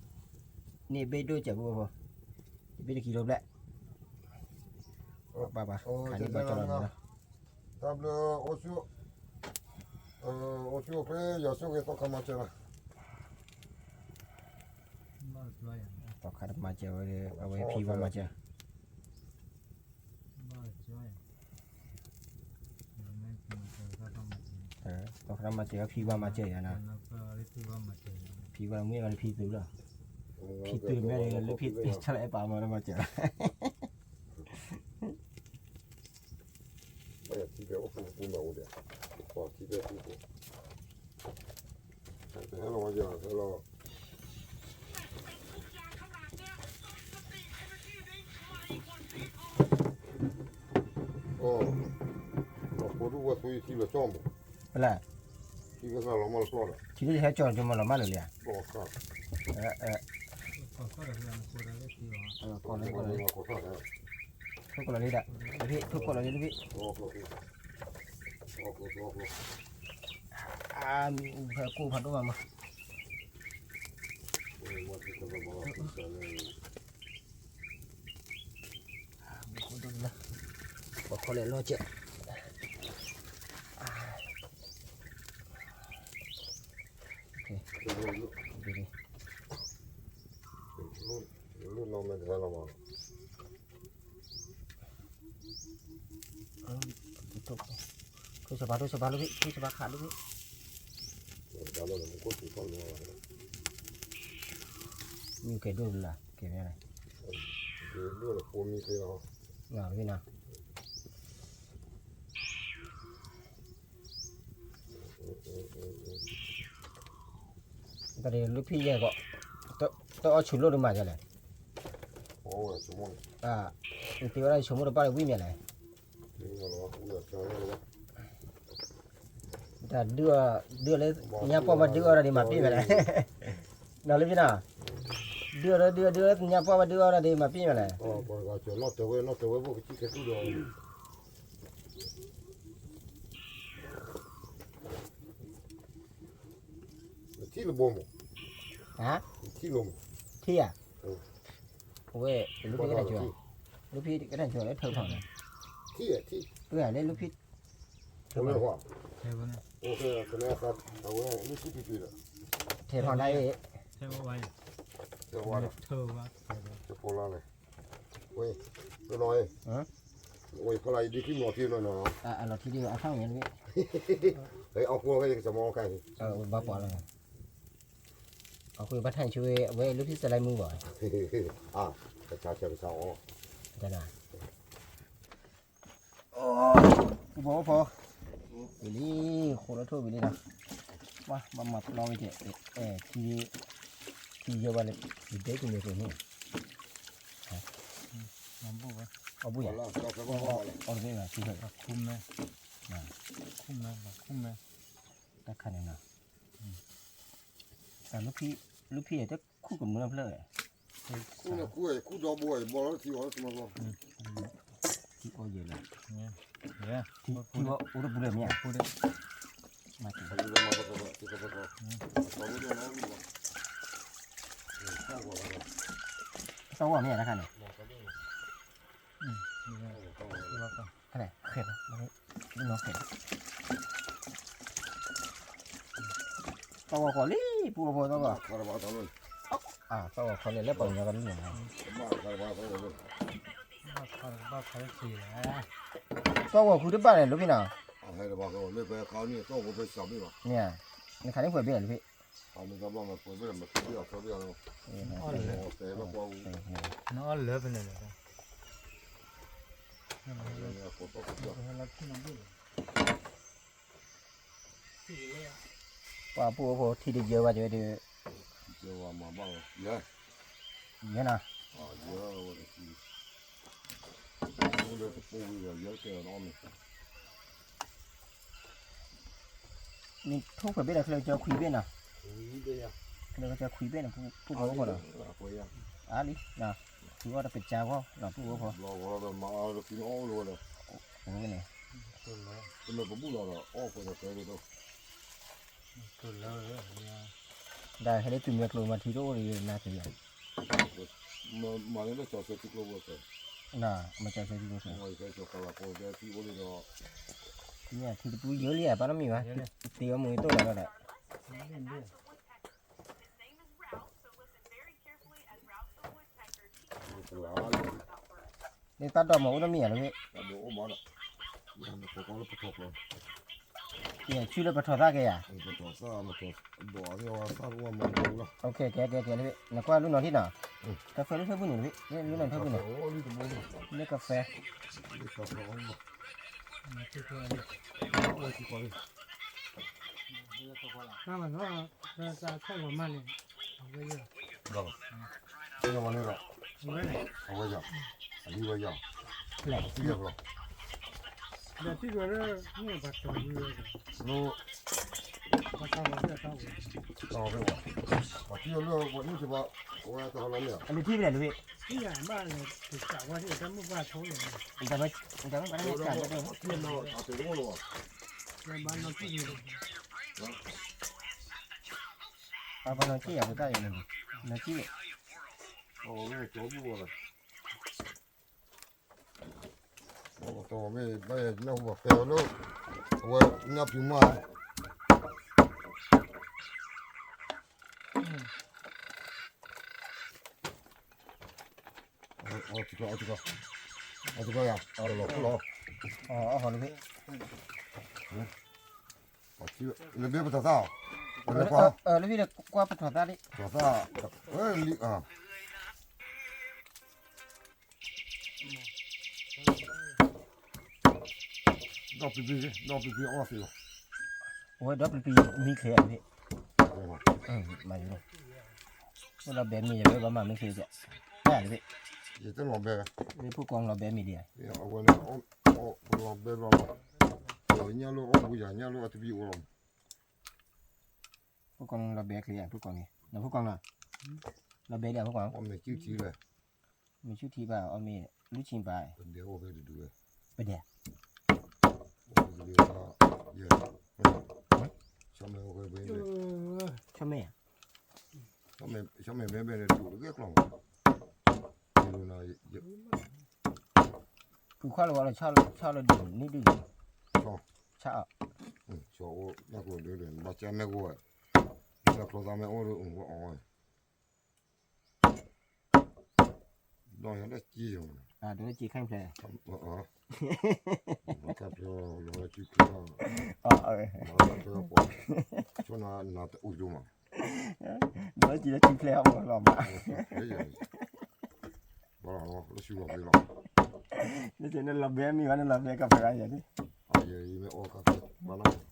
န့ၢ်ဘ့ၣ်ဒိၣ်စဲးပူဖိဖိ, တဘ့ၣ်တကံလိဘျဲၣ်, ဘၣ်ဘၣ်, ခါန့ၣ်ဘၣ်ကၠီလီၤန့ၣ်လီၤ, တၢ်ဘျုး, အိၣ်ဆူၣ်အိၣ်ချ့ ယွၤဆိၣ်ဂ့ၤသီခါမၤစၢၤလီၤ, သီခါတမၤစၢၤဝဲ, အဝဲဖံဝါမၤစၢၤ သီခါတမၤစၢၤ ဖံဝါမၤစၢၤယၤနီၤ, ဖံဝါမ့ၢ်ဝဲလၢဖံသုးလီၤ, ဖံသုးမ့ၢ်လၢဖံသုးဆၣ်လၢအဲၣ်ပာ်မၤတမၤစၢၤလီၤ ဘၣ်ယၤထံဖဲအိၣ်ဖူပူၤမးအိၣ်ဒီး, ပှၤထံဖဲအိၣ်ဖူပူၤ, ဟဲလီၤဝဲယၤဟဲလီၤ, အိၣ်, ပှၤဖိဒိၣ်ဝဲ ထံလၢကၠီမး, ပလဲၣ်, ထံလၢဟဲကၠီကၠီမးလီၤမးလၢာ်လံဧါ, ကိးလီၤလံဒၣ်, လၢဖံး ထိၣ်ကိးလီၤလံဒၣ်ဖံး, အါ, ဖဲကိၢ်ဖးဒိၣ်မးမး, ပှၤခီလဲၣ်လီၤကဲး, လၢနီၢ်မဲတဟဲလီၤမး, ထိၣ်စပၤ ထိၣ်စပၤလၢဖံး ထိၣ်စပၤခးလၢဖံး, မ့ၢ်ကဲဒိၣ်လၢ် ကဲမ့ၢ်လဲၣ်, ဒိၣ်လၢဖိမံၤသ့လီၤ, ဖံးနီၤ တၢ်ဒ်လၢဖံးယဲၢ်ကီး, တအီၣ်ဆူၣ်လိၣ်ဒ်မးဒ်လဲၣ်, နတ့ဝဲဒၣ်ဆိကမိၣ်တဘၣ်လၢဝံၣ်မ့ၢ်လဲၣ်, တၢ်ဒုးအီၤ ဒုးအီၤလၢညါပှၢ်ဘၣ်ဒုးအီၤဒီးမၤပ့ၢ်မ့ၢ်လဲၣ်, နီၤလၢဖံးနီၤ, ဒုးအီၤလၢဒုးအီၤဒုးအီၤလၢညါပှၢ်ဘၣ်ဒုးအီၤဒီးမၤပ့ၢ်မ့ၢ်လဲၣ်, ထံၣ်လၢဘိမး, ထံၣ်ဧါ, အဝဲ လၢဖံးကနၣ်ကၠီ, လၢဖံးကနၣ်ကၠီလၢထၢဖီန့ၣ်, ထံၣ်ဧါ, ထံၣ်, လၢဖံး, ထဲဖီဒၣ်အံၤ, ထဲဖီလီၤန့ၣ်, ဝဲ, ဖီလီၤအံၤ, ဝဲဖီလီၤအံၤဒ်ခံမီၤထံနီၤနီၤ, အလီၤထံဒ်အထီၣ်ညါတဘ့ၣ်, အီၣ်ကွီၢ်ဝဲကစၢ်မီၤခါအံၤ, ဘၣ်ပှၤလီၤ, အဃိဘၣ်ထၢၣ်ဆူဝဲ အဝဲလၢဖံးစလါမုၢ်ဘၣ်, အကဆါဆဲးကဆါအီၣ်, တနၤ ပူဖိဖိ, ဝံၤလံ, ဃိးလၢထိၣ်ဝံၤလံနီၤ, ဘၣ်မၤပျီဝဲကဲး, ထံ, ထံယဲၢ်ဘၣ်လၢ, ယဒဲကန့ၣ်ရိၤန့ၣ်, အီၣ်ဘၣ်ယၤ, အီၣ်တဘ့ၣ်ဘၣ်, တၢ်ခါန့ၣ်နီၤ, တၢ်လၢဖံး, လၢဖံးယဲၢ်တခူၣ်ကမုာ်နီတဖျၢၣ်, ထံအီၣ်ယဲၢ်လၢ, ထံအီၣ်အိၣ်တပူၤလၢမ့ၢ်ဧါ, သီၣ်ဂီၤမ့ၢ်ဧါတခါန့ၣ်, သီၣ်ဂီၤဃီလံ, ပူဖိဖိသီၣ်ဂီၤ, သီၣ်ဂီၤခီန့ၣ် လၢပှၤကညီကလုၢ်န့ၣ်, သီၣ်ဂီၤဃုတဘၣ်န့ၣ် လၢဖံးနီၤ, မ့ၢ်ဧါ, နခးန့ၢ်ပှဲၤဘ့ၣ်လၢဖံး, နအီၣ်လၢဖဲန့ၣ်လဲၣ်, ပှၤပူဖိဖိထံတယၢဘၣ်တဲဝဲဒၣ်, ယဲနီၤ, နထိၣ်ဖဲဘ့ၣ်ဒီး ချၢကၠီခွံဘ့ၣ်နီၤ, ချၢကၠီခွံဘ့ၣ်န့ၣ် ပူဖိဖိလီၤ, အါလံ, ပူအီၣ်တကစၢ်ဂီၢ်လီၤ ပူဖိဖိ, န့ၣ်, တမ့ၢ်ပဘူၣ်လီၤဒီး အီၣ်ပှဲၤဒီးတဲဒ်သိး တၢ်ဟဲလၢတုၤမ့ၢ်ကျိမၤထံတအိၣ်ဒီး နၤက့ၤယၤ, မၤကၠီဆၢထံကျိဖိ, မၤကၠီဆၢထံကျိဖိ, ထံတပူၤယိာ်လံဧါ ဘၣ်နီတမံၤဘၣ်, တ့အီၣ်မူၤအံၤတိၢ်လီၤဒီး န့ၣ်တၢ်ဒိးမၤအိၣ်တမံၤဧါလၢ, ဆူလၢပထီၣ်သၣ်ကဲယၤ, ကဲကဲကဲလၢ, နကွၢ်လူနီၤထံနီၤ, ကဖၢလၢထၢပူၤန့ၣ်တဘ့ၣ်, လၢနီၤထၢပူၤန့ၣ်, လၢကဖၢ လၢဝဲန့ၣ်ဒီး, အဝဲယၤ, အလံဝဲယၤ, လဲၣ်, လၢ ဒီးထံၣ်ကီးလၢ မ့ၢ်ပှၤတီၤဝံၤဝဲဒီး ပှၤတီၤဝဲဒီးတၢ်ဝဲ တီၤဝဲဝဲ ပှၤထံၣ်လၢပှၤန့ၢ်စ့ၢ်ဘၣ် အဝဲတဟးလီၤမ့ၢ်ဧါ အလံၤထံၣ်ဖဲလဲၣ်တဝ့ၢ် ထံၣ်ယၤမ့ၢ်လဲၤကစးဝဲဒၣ်တၢ်မုၢ်ပှၢ်ထိလဲၣ် တမ့ၢ်ပှၤလဲၤကစးဝဲဒၣ် ထံၣ်လီၤအတဝ့ၢ်လီၤ ဘၣ်နီၢ်ထံၣ်န့ၣ် ပှၤပှၤနီၢ်ထံၣ်ယၤပတၢ်အံၤန့ၣ် နီၢ်ထံၣ် အဝဲကၠီဘူၣ်ဝဲလီၤ တမ့ၢ်ဘၣ်နၢ်ဟူဘၣ်ဖဲလၢ အဝဲညၣ်ပျံၤမး အီထံကီၢ် အီထံကီၢ် အီထံကီၢ်ယၤ အီလီၤခိၣ်လီၤ အီဟီလၢဘ့ၣ် လၢဘ့ၣ်ပထီၣ်သၣ် လၢဘ့ၣ်ကွၢ် လၢဘ့ၣ်ကွၢ်ပထီၣ်သၣ်လံ ပထီၣ်သၣ် လံ ဒီပျံၤပျံၤ ဒီပျံၤပျံၤအီၣ်သ့လီၤ အဝဲဒီပျံၤပျံၤမံချ့အီၤသ့ မၤယိလီၤ အိၣ်ဒီးဘဲမ့ၢ်ယဲဘဲဘၣ်မၤမ့ၢ်ချ့ကဲ တၢ်တဘ့ၣ် ယတလီၤဘဲ မ့ၢ်ဖုၣ်ကီၢ်လီၤဘဲမ့ၢ်ဒံး အဝဲန့ၣ် လီၤဘဲဘျီလီၤ ညၣ်လိၣ်အီၣ်ဘူးယၤ ညၣ်လိၣ်အတဘံၣ်အိၣ်လီၤ ဖုၣ်ကီၢ်လီၤဘဲချ့ ဖုၣ်ကီၢ်န့ၣ် ဖုၣ်ကီၢ်လီၤ လီၤဘဲဒံးဖုၣ်ကီၢ် အီၣ်မ့ၢ်စုထံလၢ မ့ၢ်ဆူထံဘၣ် အီၣ်မ့ၢ်လူၢ်ဆံဘၣ် ပဒဲအိၣ်ဖဲတဒူဝဲ ပဒဲ အိၣ်ဖဲတဒူဝဲ ဆီမဲအိၣ်ဖဲဘဲဘဲ ဆီမဲ ဆီမဲဘဲဘဲန့ၣ် ဒိၣ်တဂ့ၤကျီၢ်မး ဖုခွါလီၤဝဲလီၤ ဆီလၢဒိၣ်န့ၢ်ဒိၣ်န့ၣ် ဆီ ဆီအိၣ် တၢ်ကိၢ်ဒိၣ်ဒိၣ် ဘၣ်ကၠီမဲကဝဲ တၢ်ချီသၣ်မဲအိၣ်ဒိၣ်အီၤ ဒီးယၤလၢကံယီၤ ဒီးလၢကံခန့်ဖျဲး ခန့်ဖျဲးလီၤလၢကံဖျဲး လီၤလၢကံဖျဲး ဆိနၤနၤတအူဒိၣ်မး ဒီးလၢကံလၢကံဖျဲးဟီၣ်လီၤမး ဘၣ်လီၤလၢဆူလီၤဖဲလီၤ နလီၤဘဲမံၤဘၣ် နလီၤဘဲကဖဲဂၤယၤန့ၣ် ယမ့ၢ်အီၣ်ကဖဲ ဘၣ်လီၤ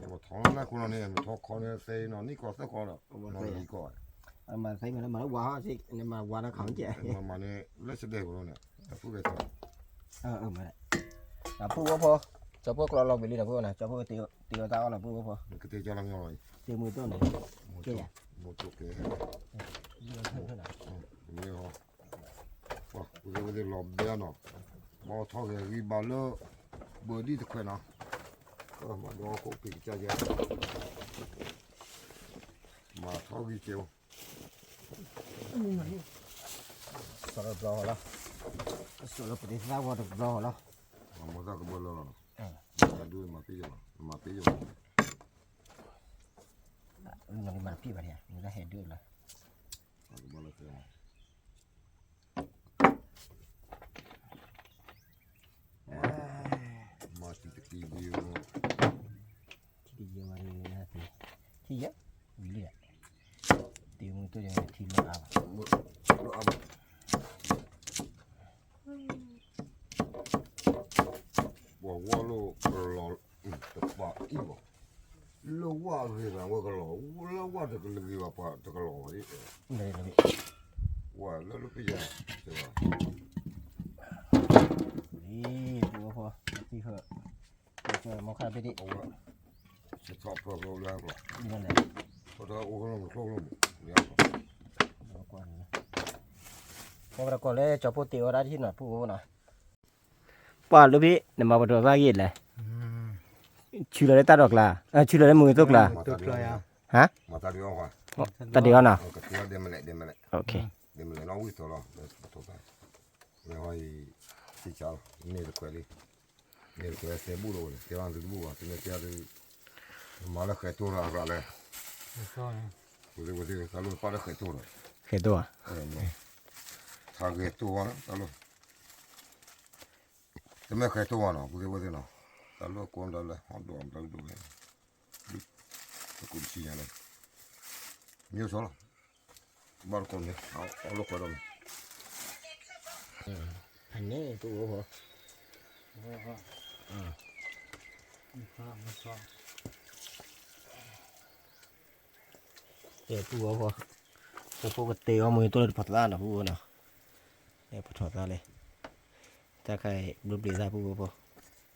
မထီနၢ်ခိနီၤန့ၣ် မထီခီန့ၣ် သဲနီၤ နံၣ်ကီၢ်သၢကီၢ်ဒီး နီၤလံကီၢ် မၤသဲမၤလၢမၤလၢဝါဟီၣ်စ့ၢ် နမၤဝါတၢ်ခီၣ်ကဲ မၤမၤန့ၣ် လၢစဒဲးပူၤလီၤန့ၣ် တဖုဂဲၤထီၣ် အဖုဝဲဖိ ကၠီဖိကျီလီၤဝံၤလံနီၤ ဖုဝဲနီၤ ကၠီဖိတ့အီၣ်တၢ်အီၣ်လီၤ ဖုဝဲဖိ ကတ့ကၠီလီၤမ့ၢ်လီၤ တ့မုၢ်တိၢ်န့ၣ် ကဲယၤ မူတိၢ်ကဲ မ့ၢ်ဟီ ပှၤဝဲသ့ၣ်လီၤဘဲနီၤ မၤထီၣ်ဂဲၤဂံၢ်ဘါလၢ ဘၢဒံၣ်တခွဲးနီၤ ကမၤဒီခိၣ်ပ့ၤကစၢ်ယဲ မၤထီၣ်ဂံၢ်ကဲအိၣ် စီၤလီၤတဘျီဃီလီၤ စီၤလီၤပတသၣ်ဝီတဘျီဃီလီၤ မၤသၣ်ကဘၢလၢလီၤ ဒုမၤပ့ၢ်ယီၤလီၤ မၤပ့ၢ်ယီၤ မၤပ့ၢ်ဘၣ်န့ၣ် မၤတၢ်ဟဲဒုလီၤ မၤကဘၢလၢသၢ မၤတံၤတကံၤဒံး ထံတယံၤဝဲန့ၣ် ထံယံၤ ဝံၤလံ တံၤမုၢ်တိၢ်န့ၣ်ထံလီၤအါဘၣ် လီၤအါဘၣ် ပှၤဝီလိာ်ကလီၤ တပာ်အံၣ်ဘၣ် လၢဝၣ်အဂ့ၤဘၣ်ဝဲကလီၤ လၢဝၣ်တကလဂ့ၤဘၣ်ပှၤတကလီၤဘၣ် ဝၣ်လၢလၢပယီၤ တဘၣ် အံၤ ပဝဲဖိ တံၤဃၢၤ မီခါဖဲဒံး အဝဲ စထီၣ်ဖျီဖျီလၢကလီၤ ဖဲဒၢအိၣ်ကလီၤမုၢ်ချိၣ်ကလီၤမုၢ် ကွၢ် ပှၤကတၢၢ်ကီၢ်လၢကၠီဖိတ့အီၣ်ဒၣ်တဟံၣ်နီၤ ဖုၣ်အိၣ်နီၤ ပှၤလၢဖဲ နမၤပတီၢ်သၣ်ဂ့ၢ်လဲၣ် ဆူလီၤလၢတၢ်ဒိးကျါ ဆူလီၤလၢမုၢ်သိၣ်ကျါ ဟါ တၢ်ဒ့အီၣ်နီၤ တၢ်ဒ့အီၣ်နီၤ ဒ့မလဲၣ်နီၣ်ဝံၣ်သိးလီၤ လၢပတီၢ်သၣ် လၢဟီအံၤ စံးဆါလီၤ မ့ၢ်တခွဲးလံ မ့ၢ်တခွဲးသဲဘူၣ်လီၤဝဲ တဲဘၣ်သုတဘူၣ်ဘၣ် တမ့ၢ်တဲဒုး မၤလၢဃဲၤတိၢ်လီၤအသးလဲၣ် ဝဲသ့ၣ်ဝဲသ့ၣ် တၢ်လိၣ်ပာ်လၢဃဲၤတိၢ်လီၤ ဃဲၤတိၢ်ဧါ ထါဂဲၤတိၢ်ဝဲလီၤ တၢ်လိၣ် တမ့ၢ်ဃဲၤတိၢ်ဝဲနီၤ ဖုသ့ၣ်ဝဲသ့ၣ်နီၤ တၢ်လိၣ်ကိးဒၣ်လဲၣ် ဟီၣ်ဒိၣ်အမတၢ်ဒိၣ်ဝဲ တကူးတဆံညါလဲၣ် မ့ၢ်ဆီလီၤ ဘၣ်တကိးမ့ၢ် အီၣ်လိာ်ကွဲဒီးမ့ၢ် အန့ၣ်တအိၣ်ဃီ ကဲပူၤဝဲဖိ ဖိကတ့အီၣ်မူၤတိၢ်လၢတပတီၢ်သၣ်နီၤ ပူၤဝဲနီၤ ပတီၢ်သၣ်လဲၣ် တၢ်ခါအံၤဘျုးပျံၤသၣ်ပူၤဝဲဖိ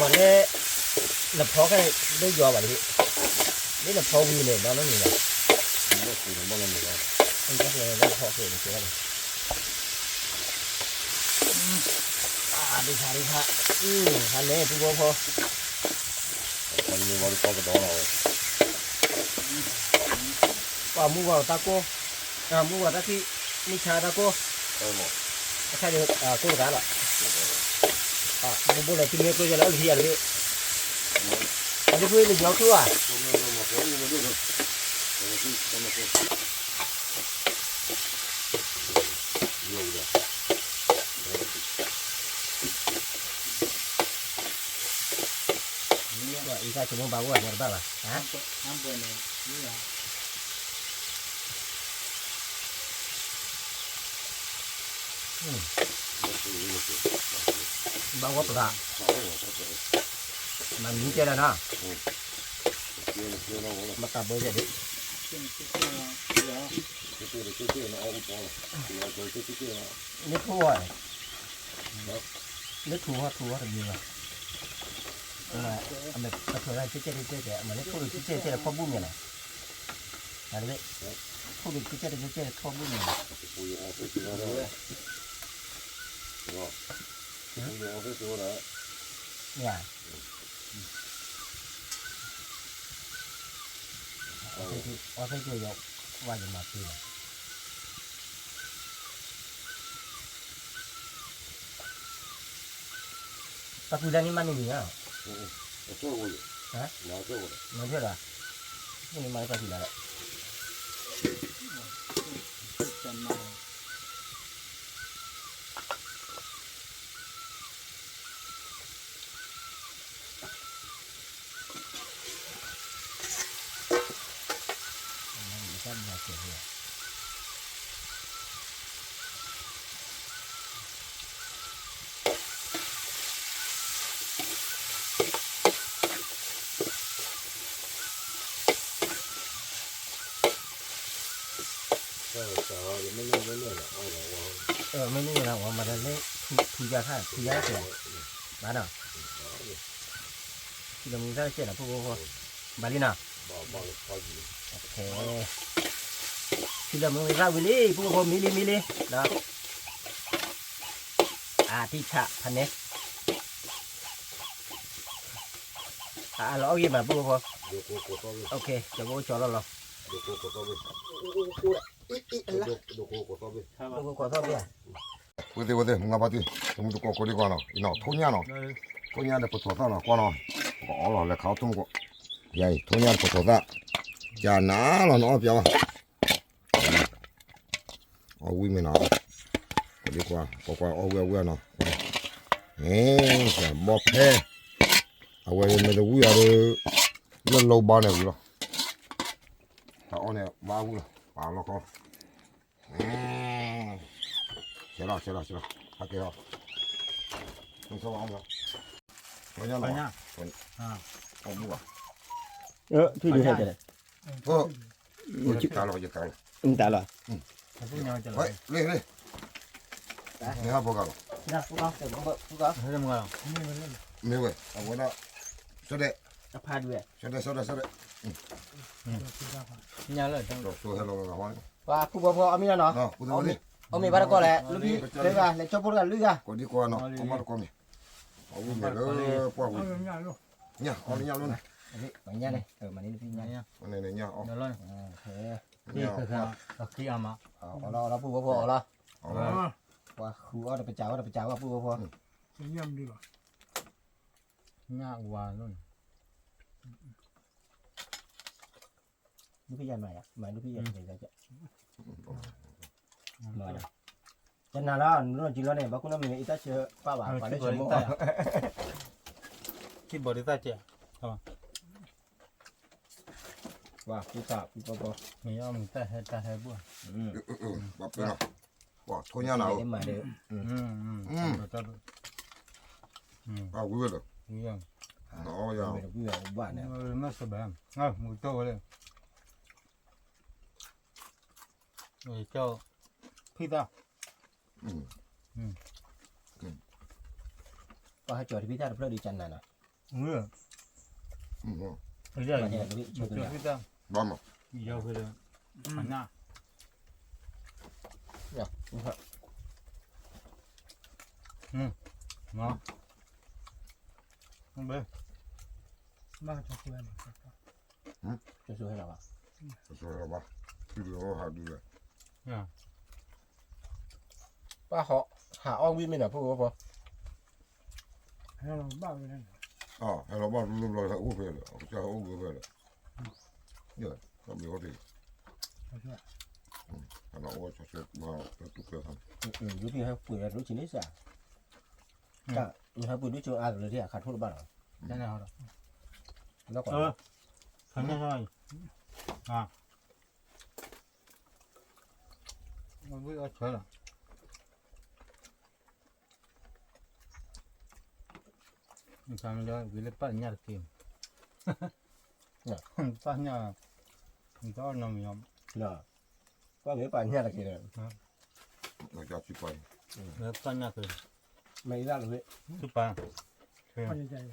မၤလၢ နဖီခဲန့ၣ် ဒိယွၤဘၣ်တဘ့ၣ်, ဒ်နဖီဝံၤန့ၣ် ဒီးလၢန့ၣ်လီၤ, ဒ်ဖီခဲန့ၣ် ကဲန့ၣ်, ဒ်ဖီခဲန့ၣ် ဒ်ဖီ, ဒ်ဖီ, ဟါန့ၣ် ပူဖိဖိ, ပှၤမူဝဲတၢ်ကိၢ်, မူဝဲတၢ်ခံ, မုၢ်ဆါတၢ်ကိၢ်, အခါန့ၣ်ကိၢ်တဂၤလီၤ, ဘိဘိလၢသုမ့ၢ်ကျိယလၢအလီၢ်ခံယၤတဘ့ၣ်, အဒုဖုနယီၤကျိဧါ, အံၤကဆိကမိၣ်ဘၣ်အိၣ်အညီတဘၣ်ဘၣ်, ဘၣ်ဝဲပဂၤ, မၤမံၤကဲလၢနီၤ, မတၤဘၢယဲၢ်ဒၣ်, မ့ၢ်ထူဝဲ, မ့ၢ်ထူဝဲထူဝဲတမံၤဘၣ်, အမဲာ်ပထွဲးဝဲကဲကဲတကဲကဲ အမဲာ်လၢဖိဒိၣ်ကဲကဲတကဲထီဘိမ့ၢ်နီၤ, တၢ်တဘ့ၣ် ဖိဒိၣ်ကဲကဲတကဲကဲထီဘိမ့ၢ်နီၤ, မ့ၢ်ဧါ, အီသ့က့ၤယဝဲယမၤပှဲၤလီၤ. ပှၤကွံာ်လၢန့ၣ်မၤန့ၢ်န့ၣ်ဧါ, မၤထွဲလီၤ, မ့ၢ်မၤလၢပှၤကွံာ်လၢ မ့ၢ်န့ၣ်လီၤ ဝဲမၤတၢ်လၢ ထူယါထါ ထူယါထါ ဘၣ်နီၤ, ထံလၢမူသၣ်စဲးနီၤ ဖိဖိဖိ, ဘၣ်လံနီၤ, ထံလၢမူသၣ်ဝံၤလံ ဖိဖိဖိ မံလံမံလံနီၤ, အတံၢ်ဆးဖးန့ၣ် အလီၤအီၣ်ဂ့ၤမး ပုၢ်ဖိဖိ, ကၠီၤဖိကၠီၤလီၤလီၤ, ဒိၣ်ကိးကိးသီၣ်ဘ့ၣ်, ဝဲသ့ၣ်ဝဲသ့ၣ် မုၢ်ဂၤဘါတံၢ် တမုၢ်တကိးကိးဒံးကွၢ်နီၤ, အံၤနီၤ ထိၣ်ညၣ်နီၤ, ထိၣ်ညၣ်ဒီးပထိးသၣ်နီၤ ကွၢ်နီၤ, ပကအီၣ်လီၤလဲၤခးအီၣ်ထိၣ်မူကိး, ယၤအံၤ ထိၣ်ညၣ်ဒီးပထိးသၣ်, ကနၤလီၤနအီၣ်ပျါဘၣ် အီၣ်ဝံၣ်မ့ၢ်နီၤ, ကဒံကွၢ် ကွၢ်ကွၢ်အီၣ်ဝံၣ်အီၣ်ဝံၣ်နီၤ, ဘီဖဲ, အဝဲမ့ၢ်တဝံၣ်အီၤဒီး, လၢလိဘါန့ၣ်ဝံၤလီၤ, တၢ်အီၣ်န့ၣ်ဘါဝံၣ်လီၤ ပာ်လီၤခီ, ဆဲးလီၤဆဲးလီၤဆဲးလီၤ, ဟဲက့ၤလီၤ, မ့ၢ်ဆိဘၣ်အီၣ်မ့ၢ်, ပှၤညါနီၤ, အီၣ်မူဘၣ်, ထွံၣ်ဒုးဟဲက့ၤလဲၣ် ယတၢ်လီၤ ယတၢ်လီၤ, မတၤလီၤ, လ့လ့, မ့ၢ်ဟးဘိဂၤလီၤ, မ့ၢ်ဝဲ အဝဲဒၣ်, ဆိဒဲး, ဆိဒဲးဆိဒဲးဆိဒဲး, ညါလၢ ဟဲလီၤဂၤဂၤဟီန့ၣ်, ပှၤဖုဘီဖိအီၣ်မ့ၤလီၤနီၤ, အီၣ်မ့ၤဘၣ်တကိးလဲၣ် လၢခံ, လဲၤကၠီဖိတဂၤလွံၢ်ဂၤ, ကိးဒံကွၢ်နီၤ အီၣ်မ့ၤတကိးမ့ၢ်, အီၣ်မ့ၤလၢပှၢ်ဝံၤ, ညၣ်အီၣ်လၢညၣ်လီၤန့ၣ်, ညၣ်အီၣ်, ညၣ်အီၣ်, အီၣ်လီၤ, ပှၤဃုအီၣ်တပစၢ်ဝဲတပစၢ်ဝဲ ပုၢ်ဖိဖိအီၣ်လီၤ, ပှၤဃုအီၣ်တပစၢ်ဝဲတပစၢ်ဝဲ ပုၢ်ဖိဖိ, ညၣ်ဝါလီၤန့ၣ်, ဒုးဖံးယၤမၤယၤ မၤဒုးဖံးယၤ, တနၤလီၤ နလီၤကံလီၤန့ၣ် ဘၣ်ခိၣ်နီၢ်မံၤအံၤတၢ်ဆၢပာ်ဘၣ် ပှၤလၢဆၢမိၢ်အီၣ်, ထံၣ်ဘီဒုးသၣ်ကဲး, ပှၤဃုသးပှၤပှၤပှၤ, မ့ၢ်အီၣ်မ့ၢ်တၢ်ဟဲတၢ်ဟဲဘၣ်, ဘၣ်ပၢၢ်လီၤ, ပှၤထိၣ်ညၣ်နၤဧၢ, အဝံၤဝဲလၢ, နအီၣ်ယၤ, မ့ၢ်တဘၣ်, မူကၠီဝဲလၢ, ကၠီ, ဖံသၣ်, ပှၤဟဲကၠီၤတဖံသၣ်တဖျၢၣ်ဒုးကနၤနီၤ, ဖံသၣ်, ယီၤဖဲလၢ, အနၢ်, ဘၣ်, ကၠီၤဆိဟဲလီၤဘၣ်, ကၠီၤဆိဟဲလီၤဘၣ်, ဖံဒုးဟးဒုးလဲၣ်, ပှၤဟးအီၣ်ဝံၣ်မ့ၢ်နီၤ ဖိဖိဖိ, ဟဲလီၤဘၣ်ဝဲ, ဟဲလီၤဘၣ်တဘျီဘျီ ဟဲအိၣ်ဖဲလၢ ကစၢ်ဟဲအိၣ်ဂ့ၤဖဲလၢ, တၢ်မ့ၢ်အီၣ်တ့ၢ်, ဟဲလီၤအိၣ်ကၠီၤဆိဘၣ်တတူၢ်ကျဲခါန့ၣ်, ဒုးဖံးဟဲပှ့ၤဒိၣ်ဆံးန့ၣ်စ့ၢ်, ဟဲပှ့ၤဒိၣ်ဆံးအါကလၢာ်ထံၣ်အခါထိၣ်တဘၣ်လီၤ, လီၤ, ဝံၣ်အီၣ်ဆၢလီၤ, ဝံၤလၢပၢ်ညၣ်တက့ၢ်, ပၢ်ညၣ်, တအီၣ်နီတမံၤ, ပၢ်မ့ၢ်ပၢ်ညၣ်တက့ၢ်, ပၢ်ညၣ်က့ၤ, မ့ၢ်အံၤလၢ, သုပၢ်, ပၢ်ညၣ်က့ၤ,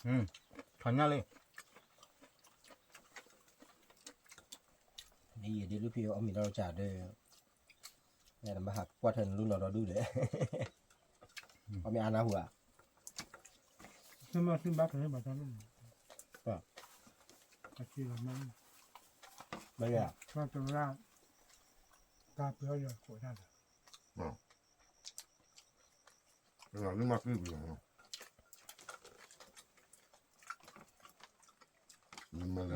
ထီၣ်ညါလံ, ဒ်ယဒုးဒုးဖံးအီၣ်မ့ၤဒီးကဒီး, နမ့ၢ်ဟးကွၢ်ထၢနလူနီၢ်ဒီဒုၣ်ဒီး, အီၣ်မ့ၤအါနၢ်ဟူဧါ, မ့ၢ်, မ့ၢ်, တၢ်ပၢလၢ, တၢ်ပၢလၢကိးတၢ်ဒီး, မ့ၢ်,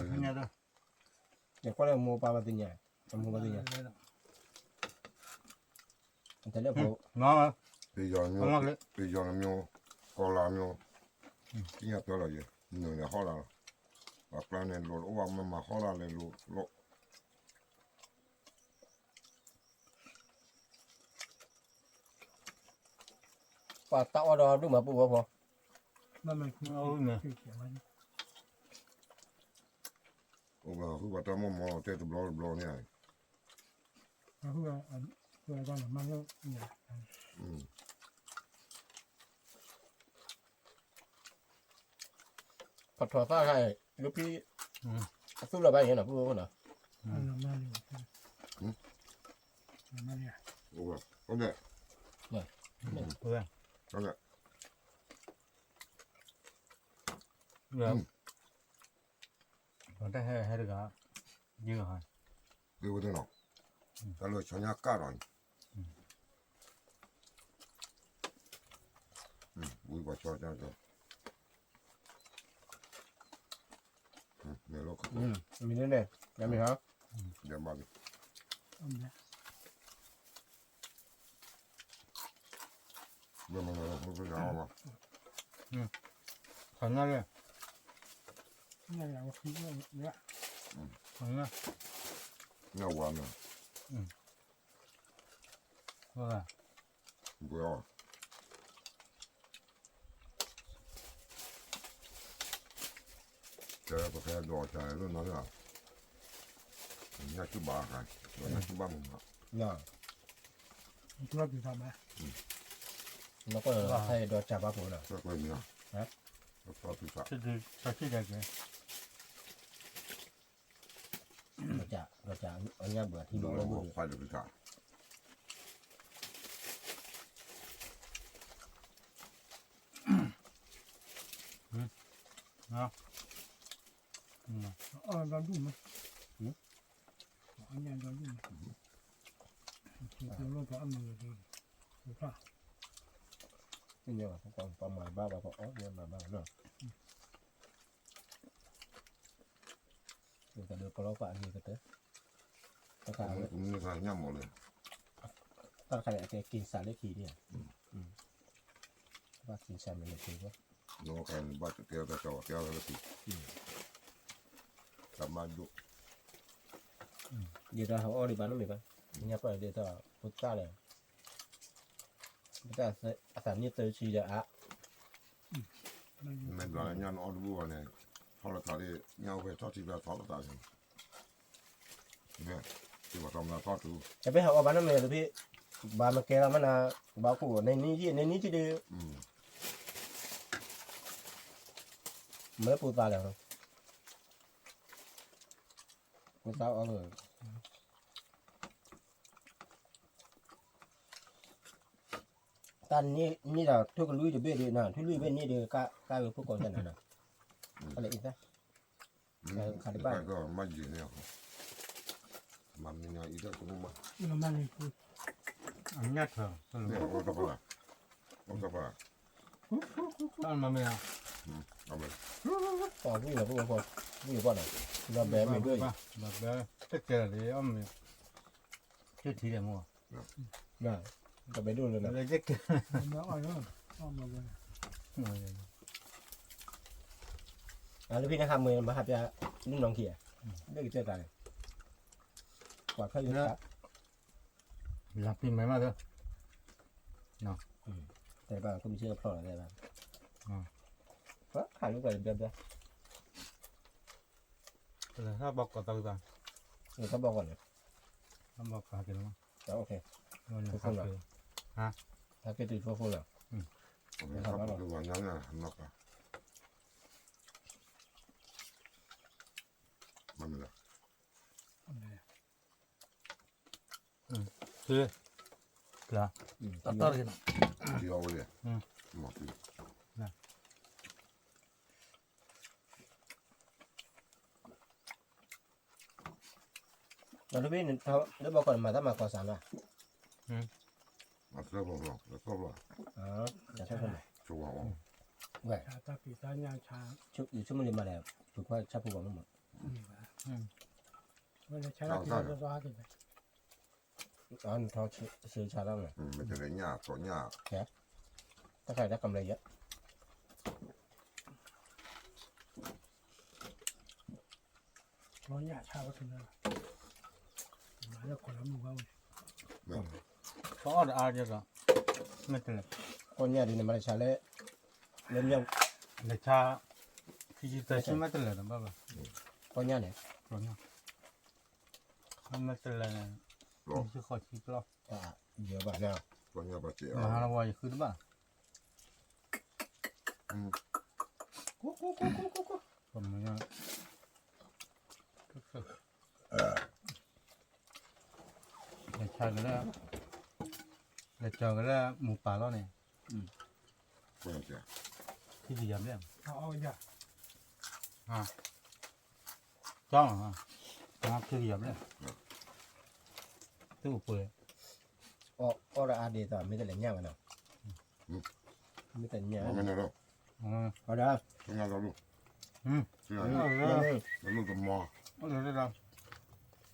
နကွၢ်လၢမိၢ်ပၢ်ဘၣ်သ့ၣ်ညါ, အမိၢ်ဘၣ်သ့ၣ်ညါ, တလဲၣ်ဖိ, ပယီၤနမျိုး, ကီၤလၤမျိုး, သ့ၣ်ညါပၢလီၤယဲ, နုာ်လဲၤဟီၣ်လာ်လီၤ, ပှၤကျါန့ၣ်လိၤတအိၣ်ဘၣ် မ့ၢ်မၤဟီၣ်လာ်လဲၤလိၤလိၤ ပှၤတၢ်အီၣ်ဒီးဒိၣ်မးပူၤဝဲဖီ, အိၣ်ဘၣ်ဟုၣ်ပှၤတၢ်မိၢ်မီၢ်လီၤတဲတဘျီတဘျီန့ၣ်, ပထီၣ်သၣ်ခါအံၤ လၢဖံ, အသူၣ်လီၤဘၣ်ယဲနီၤ ပူဖိနီၤ, ပှၤတဟဲဟဲတဂၤ, ယဂၤ, ဒ်ဝဲသ့ၣ်နီၤ, တၢ်လၢဆီညါကၣ်ဒီးန့ၣ်, ဝံပှၤဆီ, မ့ၢ်န့ၣ်, ယမ့ၢ်ဟါ, ယဘၣ်လံ, ခီညါလံ, ခီညါ, ညၣ်ဝါန့ၣ်, ဘှဲအီၤ, ကဲပကဲဒိးစၢ်လၢနီၤ, ညၣ်ဆူၣ်ဘၣ်, ညၣ်ဆူၣ်ဘၣ်မုာ်မး, နကွၢ်ဒီးစၢ်ဘၣ်ဖိလီၤ, ဒီးစၢ်, ဒီးစၢ်အညၣ်ဘၣ်ထံလီၤလၢဘၣ်ဒီး, အီၣ်ဒိၣ်မး, အညၣ်ဒိၣ်မး, ပမၤဘၣ်ဘၣ်ပအီၣ်မၤဘၣ်နီၤ, ကဒီးကလီၤပှၤအဂ့ၤကတၢၢ်, တၢ်တခါန့ၣ် အကဲက့ၤစးလၢခံန့ၣ်, ဘၣ်က့ၤစးမ့ၢ်လၢခံ, ဘၣ်ကဲကဲကဲလၢခံ, တၢ်ဘၣ်ဒိၣ်, ဒ်တၢ်ဟးအီၣ်ဒံးဘၣ်နီတမံၤဘၣ်, ညါပှၢ်ဒ်တၢ်ဖိသၣ်လဲၣ်, အသးနံၣ်သၢဆံဒီးအါ, မ့ၢ်ဒွးလၢညၣ်နအီၣ်တဘူၣ်ဘၣ်န့ၣ်, ထီၣ်လၢသးဒ်, ညၣ်အိၣ်ဖဲထီၣ်ထံဖဲထီၣ်လၢသးန့ၣ်, မ့ၢ်, တဘၣ်ထီၣ်မနုၤထီၣ်တုၤ, တဘၣ်ဟးအီၣ်ဘၣ်နီတမံၤလၢဖဲ, ဘၣ်မ့ၢ်ကဲလီၤမနုၤ, ဘၣ်ခိၣ်န့ၣ်နံၣ်ယံၣ်န့ၣ်နံၣ်ထံၣ်ဒုး, မ့ၢ်လၢဖိသၣ်လဲၣ်, ဖိသၣ်အီၣ်လၢ တၢ်န့ၣ်ဒီး ထွံၣ်ကလွံၢ်တဘ့ၣ်ဒုးနီၤ, ထွံၣ်လွံၢ်ဘ့ၣ်န့ၣ်ဒီး ကၢ်ဂ့ၤဖိကိးတၢ်နၤနီၤ, တၢ်လၢအံၤသၣ်, ခးတဘၣ်, မၤယံာ်န့ၣ်, မၤမံၤန့ၣ်အံၤတၢ်ကမူဘၣ်, အညၣ်ထီၣ်, အိၣ်တၢ်ဖး, အိၣ်တၢ်ဖး, တၢ်မၤမ့ၢ်ဧါ, ပှၤဝံၣ်လီၤဖိ, ဝံၣ်ပှၢ်နီၤ, ဘၣ်ဘဲမ့ၢ်ဒိၣ်အံၤ, ဘၣ်ဘဲ, တကဲလီၤလံ, အီၣ်မ့ၢ်, ကထံၣ်လဲၣ်မ့ၢ်, ဘၣ်ဘဲဒိၣ်လၢ, အလၢဖဲန့ၣ်ဟးမ့ၢ်မၤဟးပျၢ်, လၢနီၢ်ခံဧါ, လၢကတၢၢ်တၢ်န့ၣ်, ပှၤဖဲလၢ, လၢပံၤမဲာ်မးသၢ, တဲဘၣ်ကမံၤဆ့ၣ်ဖျီၣ်လီၤတဲဘၣ်, ခးလၢပှၤတဘျီဘျီ, ထီၣ်ဘီကီးသး, ထီၣ်ဘီကီးန့ၣ်, ဘီကီးက့ၤလီၤ, ဟးက့ၤတုၤဖိဖိလီၤ, ဟးက့ၤတုၤဖိဖိလီၤ, ဟးက့ၤတုၤဖိဖိလီၤ, ဟးက့ၤတုၤဖိဖိလီၤ, ဟးက့ၤတုၤဖိဖိလီၤ, ဟးက့ၤတုၤဖိဖိလီၤ, တၢ်မ့ၢ်လၢ က့ လၢ တၢ်တၢ်တက့ၢ်နီၤ ထံအီဝဲလဲၣ် ဒီးတဘ့ၣ်န့ၣ် လၢဘီကီၢ်န့ၣ် မၤတၢ်မၤကီၢ်စးလီၤ မၤသၢဘီလီၤ သၢဘီ ဆိဝဲ ဝဲ တၢ်ဖံးတၢ်ညၣ်ဆါ ယဆိကမိၣ်လံမၤလဲၣ် ပူၤခွါဆၣ်ဖိကီၢ်မ့ၢ်မး ဝဲလၢဆါတၢ်ဖံးတၢ်ညၣ် အနထီဆၢဆါလီၤမး မ့ၢ်တလဲၤညၣ်တီညၣ် တၢ်ခါတၢ်ကမျၢၢ်ယဲ တီညၣ်ဆါဝဲတနၢ် မၤလၢကီၢ်လၢမုၢ်ဝဲဝဲ ကီၢ်အီၣ်တအါကဲသိး မ့ၢ်တလဲၤ ကီၢ်ညၣ်ဒ်န့ၣ် မၤလၢဆါလၢ လၢမ့ၢ် လဲၤဆါ ခံဆံသၢဆံမ့ၢ်တလဲၤဒီးဘၣ်ဘၣ် ကီၢ်ညၣ်န့ၣ် ကီၢ်ညၣ် မ့ၢ်တလဲၤန့ၣ် ခံဆံဃိးဆံပျီ ယဘၣ် မၤလၢဝဲယဃုတဘၣ် ကီၢ်မုၢ်ညၣ် လဲၤဆါကလၢ လဲၤကၠီၤကလၢမူပာ်လီၤန့ၣ် ခံကယၤဘျဲၣ် ကၠီၤ ခံကယၤဘျဲၣ် သူၣ်ပှဲၤ အီၣ်ဒီးအါဒ်သိး မ့ၢ်တလဲၤညၣ်ဝဲနီၤ မ့ၢ်တညၣ် အီၣ်ဒ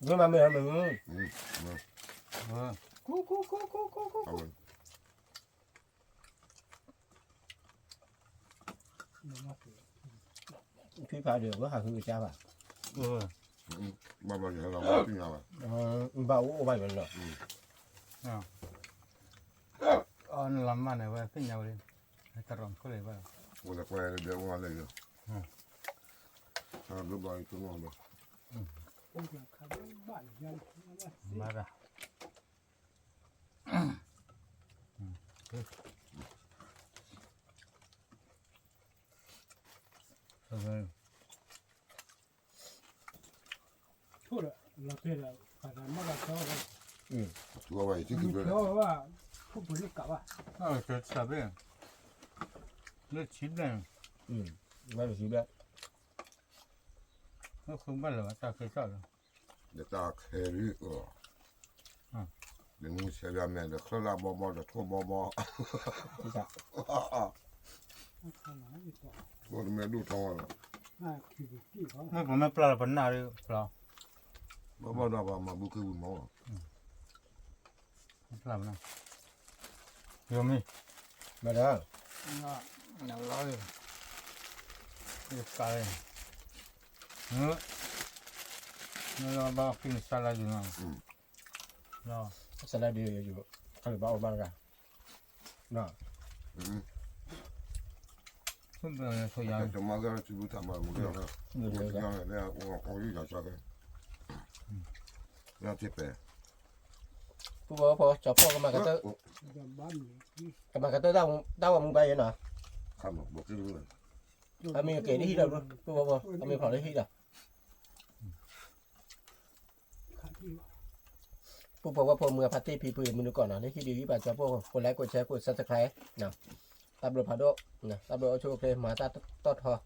ီး တမၤမ့ၢ်မ့ၢ် ကူကူကူကူကူကူ ထွံၣ်ဖးဒိၣ် ဝဲဟးဃုကစၢ်ဘၣ် ဘၣ်ဘၣ်ယဟဲလီၤဘၣ်သ့ၣ်ညါဘၣ် ဘၣ်အိၣ်အိၣ်ဘၣ်ယိၤလီၤ အီနလီၤမၢ်န့ၣ် ဝဲသ့ၣ်ညါဝဲလံ တရီၣ်ခိၣ်လံဘၣ် ဝဲလၢကွၢ်လၢဒဲအိၣ်လၢယိၤ ဒိဘၣ်ယိၤတနီၤဘၣ် မၤတၢ် ထိၣ်ဒီး လီၤတဲာ်ဒီး ပှၤတၢ်မီၢ်တၢ်တီ သူဝဲယထံၣ်ကဘျၢ ထိၣ်ပှ့ၤလၢကးဘၣ် တၢ်ဘ့ၣ် လၢဆံဘျဲၣ် လၢဆံဘျဲၣ် လၢဃုဘၣ်လၢၤဘၣ် တၢ်ခဲစၢ်လီၤ ဒီးတၢ်ခဲရံၣ်အၢ ဒီးမူဆဲးယါမဲာ်ဒီးချၢၣ်လၢဘီဘီဒီးထိၣ်ဘီဘီ အိၣ်တမ့ၢ်ဒိၣ်ထီၣ်လီၤ မ့ၢ်ပမ့ၢ်ပျၢ်လီၤပနၢ်ဒီးပျၢ် ဘီဘီဒီးပှၤမၤဘူၣ်က့ၤဝံၤမီၢ် ပျၢ်မနုၤ ယိၤမံၤ မတၤ နလီၤ ယကးလီၤ နလီၤဘၣ်က့ၤနစၢ်လၢဒုးနီၤ စၢ်လၢဒုးယိၤ ခါလၢဘၣ်အိၣ်ဘၣ်တဂၤ နီၤ တမၤကဲထူဘုတၢ်မၤမူကဲထူ အီၣ်လံတၢ်ဆၢကဲ လၢထံပဲ ပူဖိဖိ ကၠီဖီၣ်ကမၤကတၢၢ် ကမၤကတၢၢ်တၢ်ဂီၤမူဘၣ်ယဲနီၤ အမ့ၢ်ကဲၤလၢဟံၣ်ဒီး ပူဖိဖိ အမ့ၢ်ဖျိးလၢဟံၣ်ဒီး ပူဖိဖိ မုၢ်ဂၤဖါတံၢ်ဖံဖုမုၢ်နုာ်ကီၢ်နီၤ လၢဟံၣ်ဒုးဟံၣ်ဘၣ်ကၠီဖီၣ် ကိးlike ကိးshare ကိးsubscribe နီၤ တၢ်ဘျုးဖးဒိၣ် တၢ်ဘျုးအိၣ်ဆူၣ်အိၣ်ချ့ မၤတၢ်တီၣ်ထီ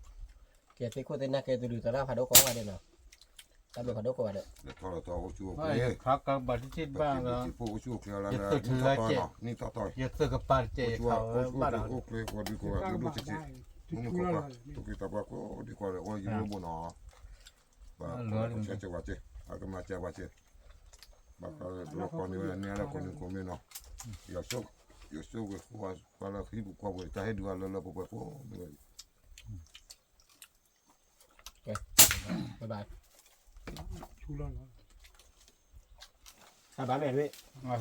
ကဲၤသ့ခိၣ်သ့နၢ်ကဲၤသဒုးသရၣ်ဖးဒိၣ်ကိးဂၤဒဲးနီၤ တၢ်ဘျုးဖးဒိၣ်ကိးဂၤဒဲး ခါကဘၣ်တစ့ၢ်ဘၣ်လီၤ ယသုကပၤတစဲး ယသုကပၤတစဲး မုၢ်မုၢ်ခွါခွါ သူၣ်က့သးပှၢ်ကိးဒံကိးဂၤဒဲး အိၣ်ယိဘိနီၤ ဘၣ်ကီးဆဲးကဝဲးစ့ၢ် အကမၤစၢၤဝဲစ့ၢ် ဘၣ်ဃးလၢတဘျီဃီန့ၣ်ဝဲ န့ၢ်အါလၢကိးနံၤကိးမံၤနီၤ ယဆိၣ်ဂ့ၤဃုာ်ပှၤလၢဟံၣ်ပူၤဃီပူၤ တၢ်ဟ့ၣ်ဒုးအလၢလၢပှဲၤပှဲၤကိးမံၤဝဲ ဘၣ်ဘၣ်န့ၣ်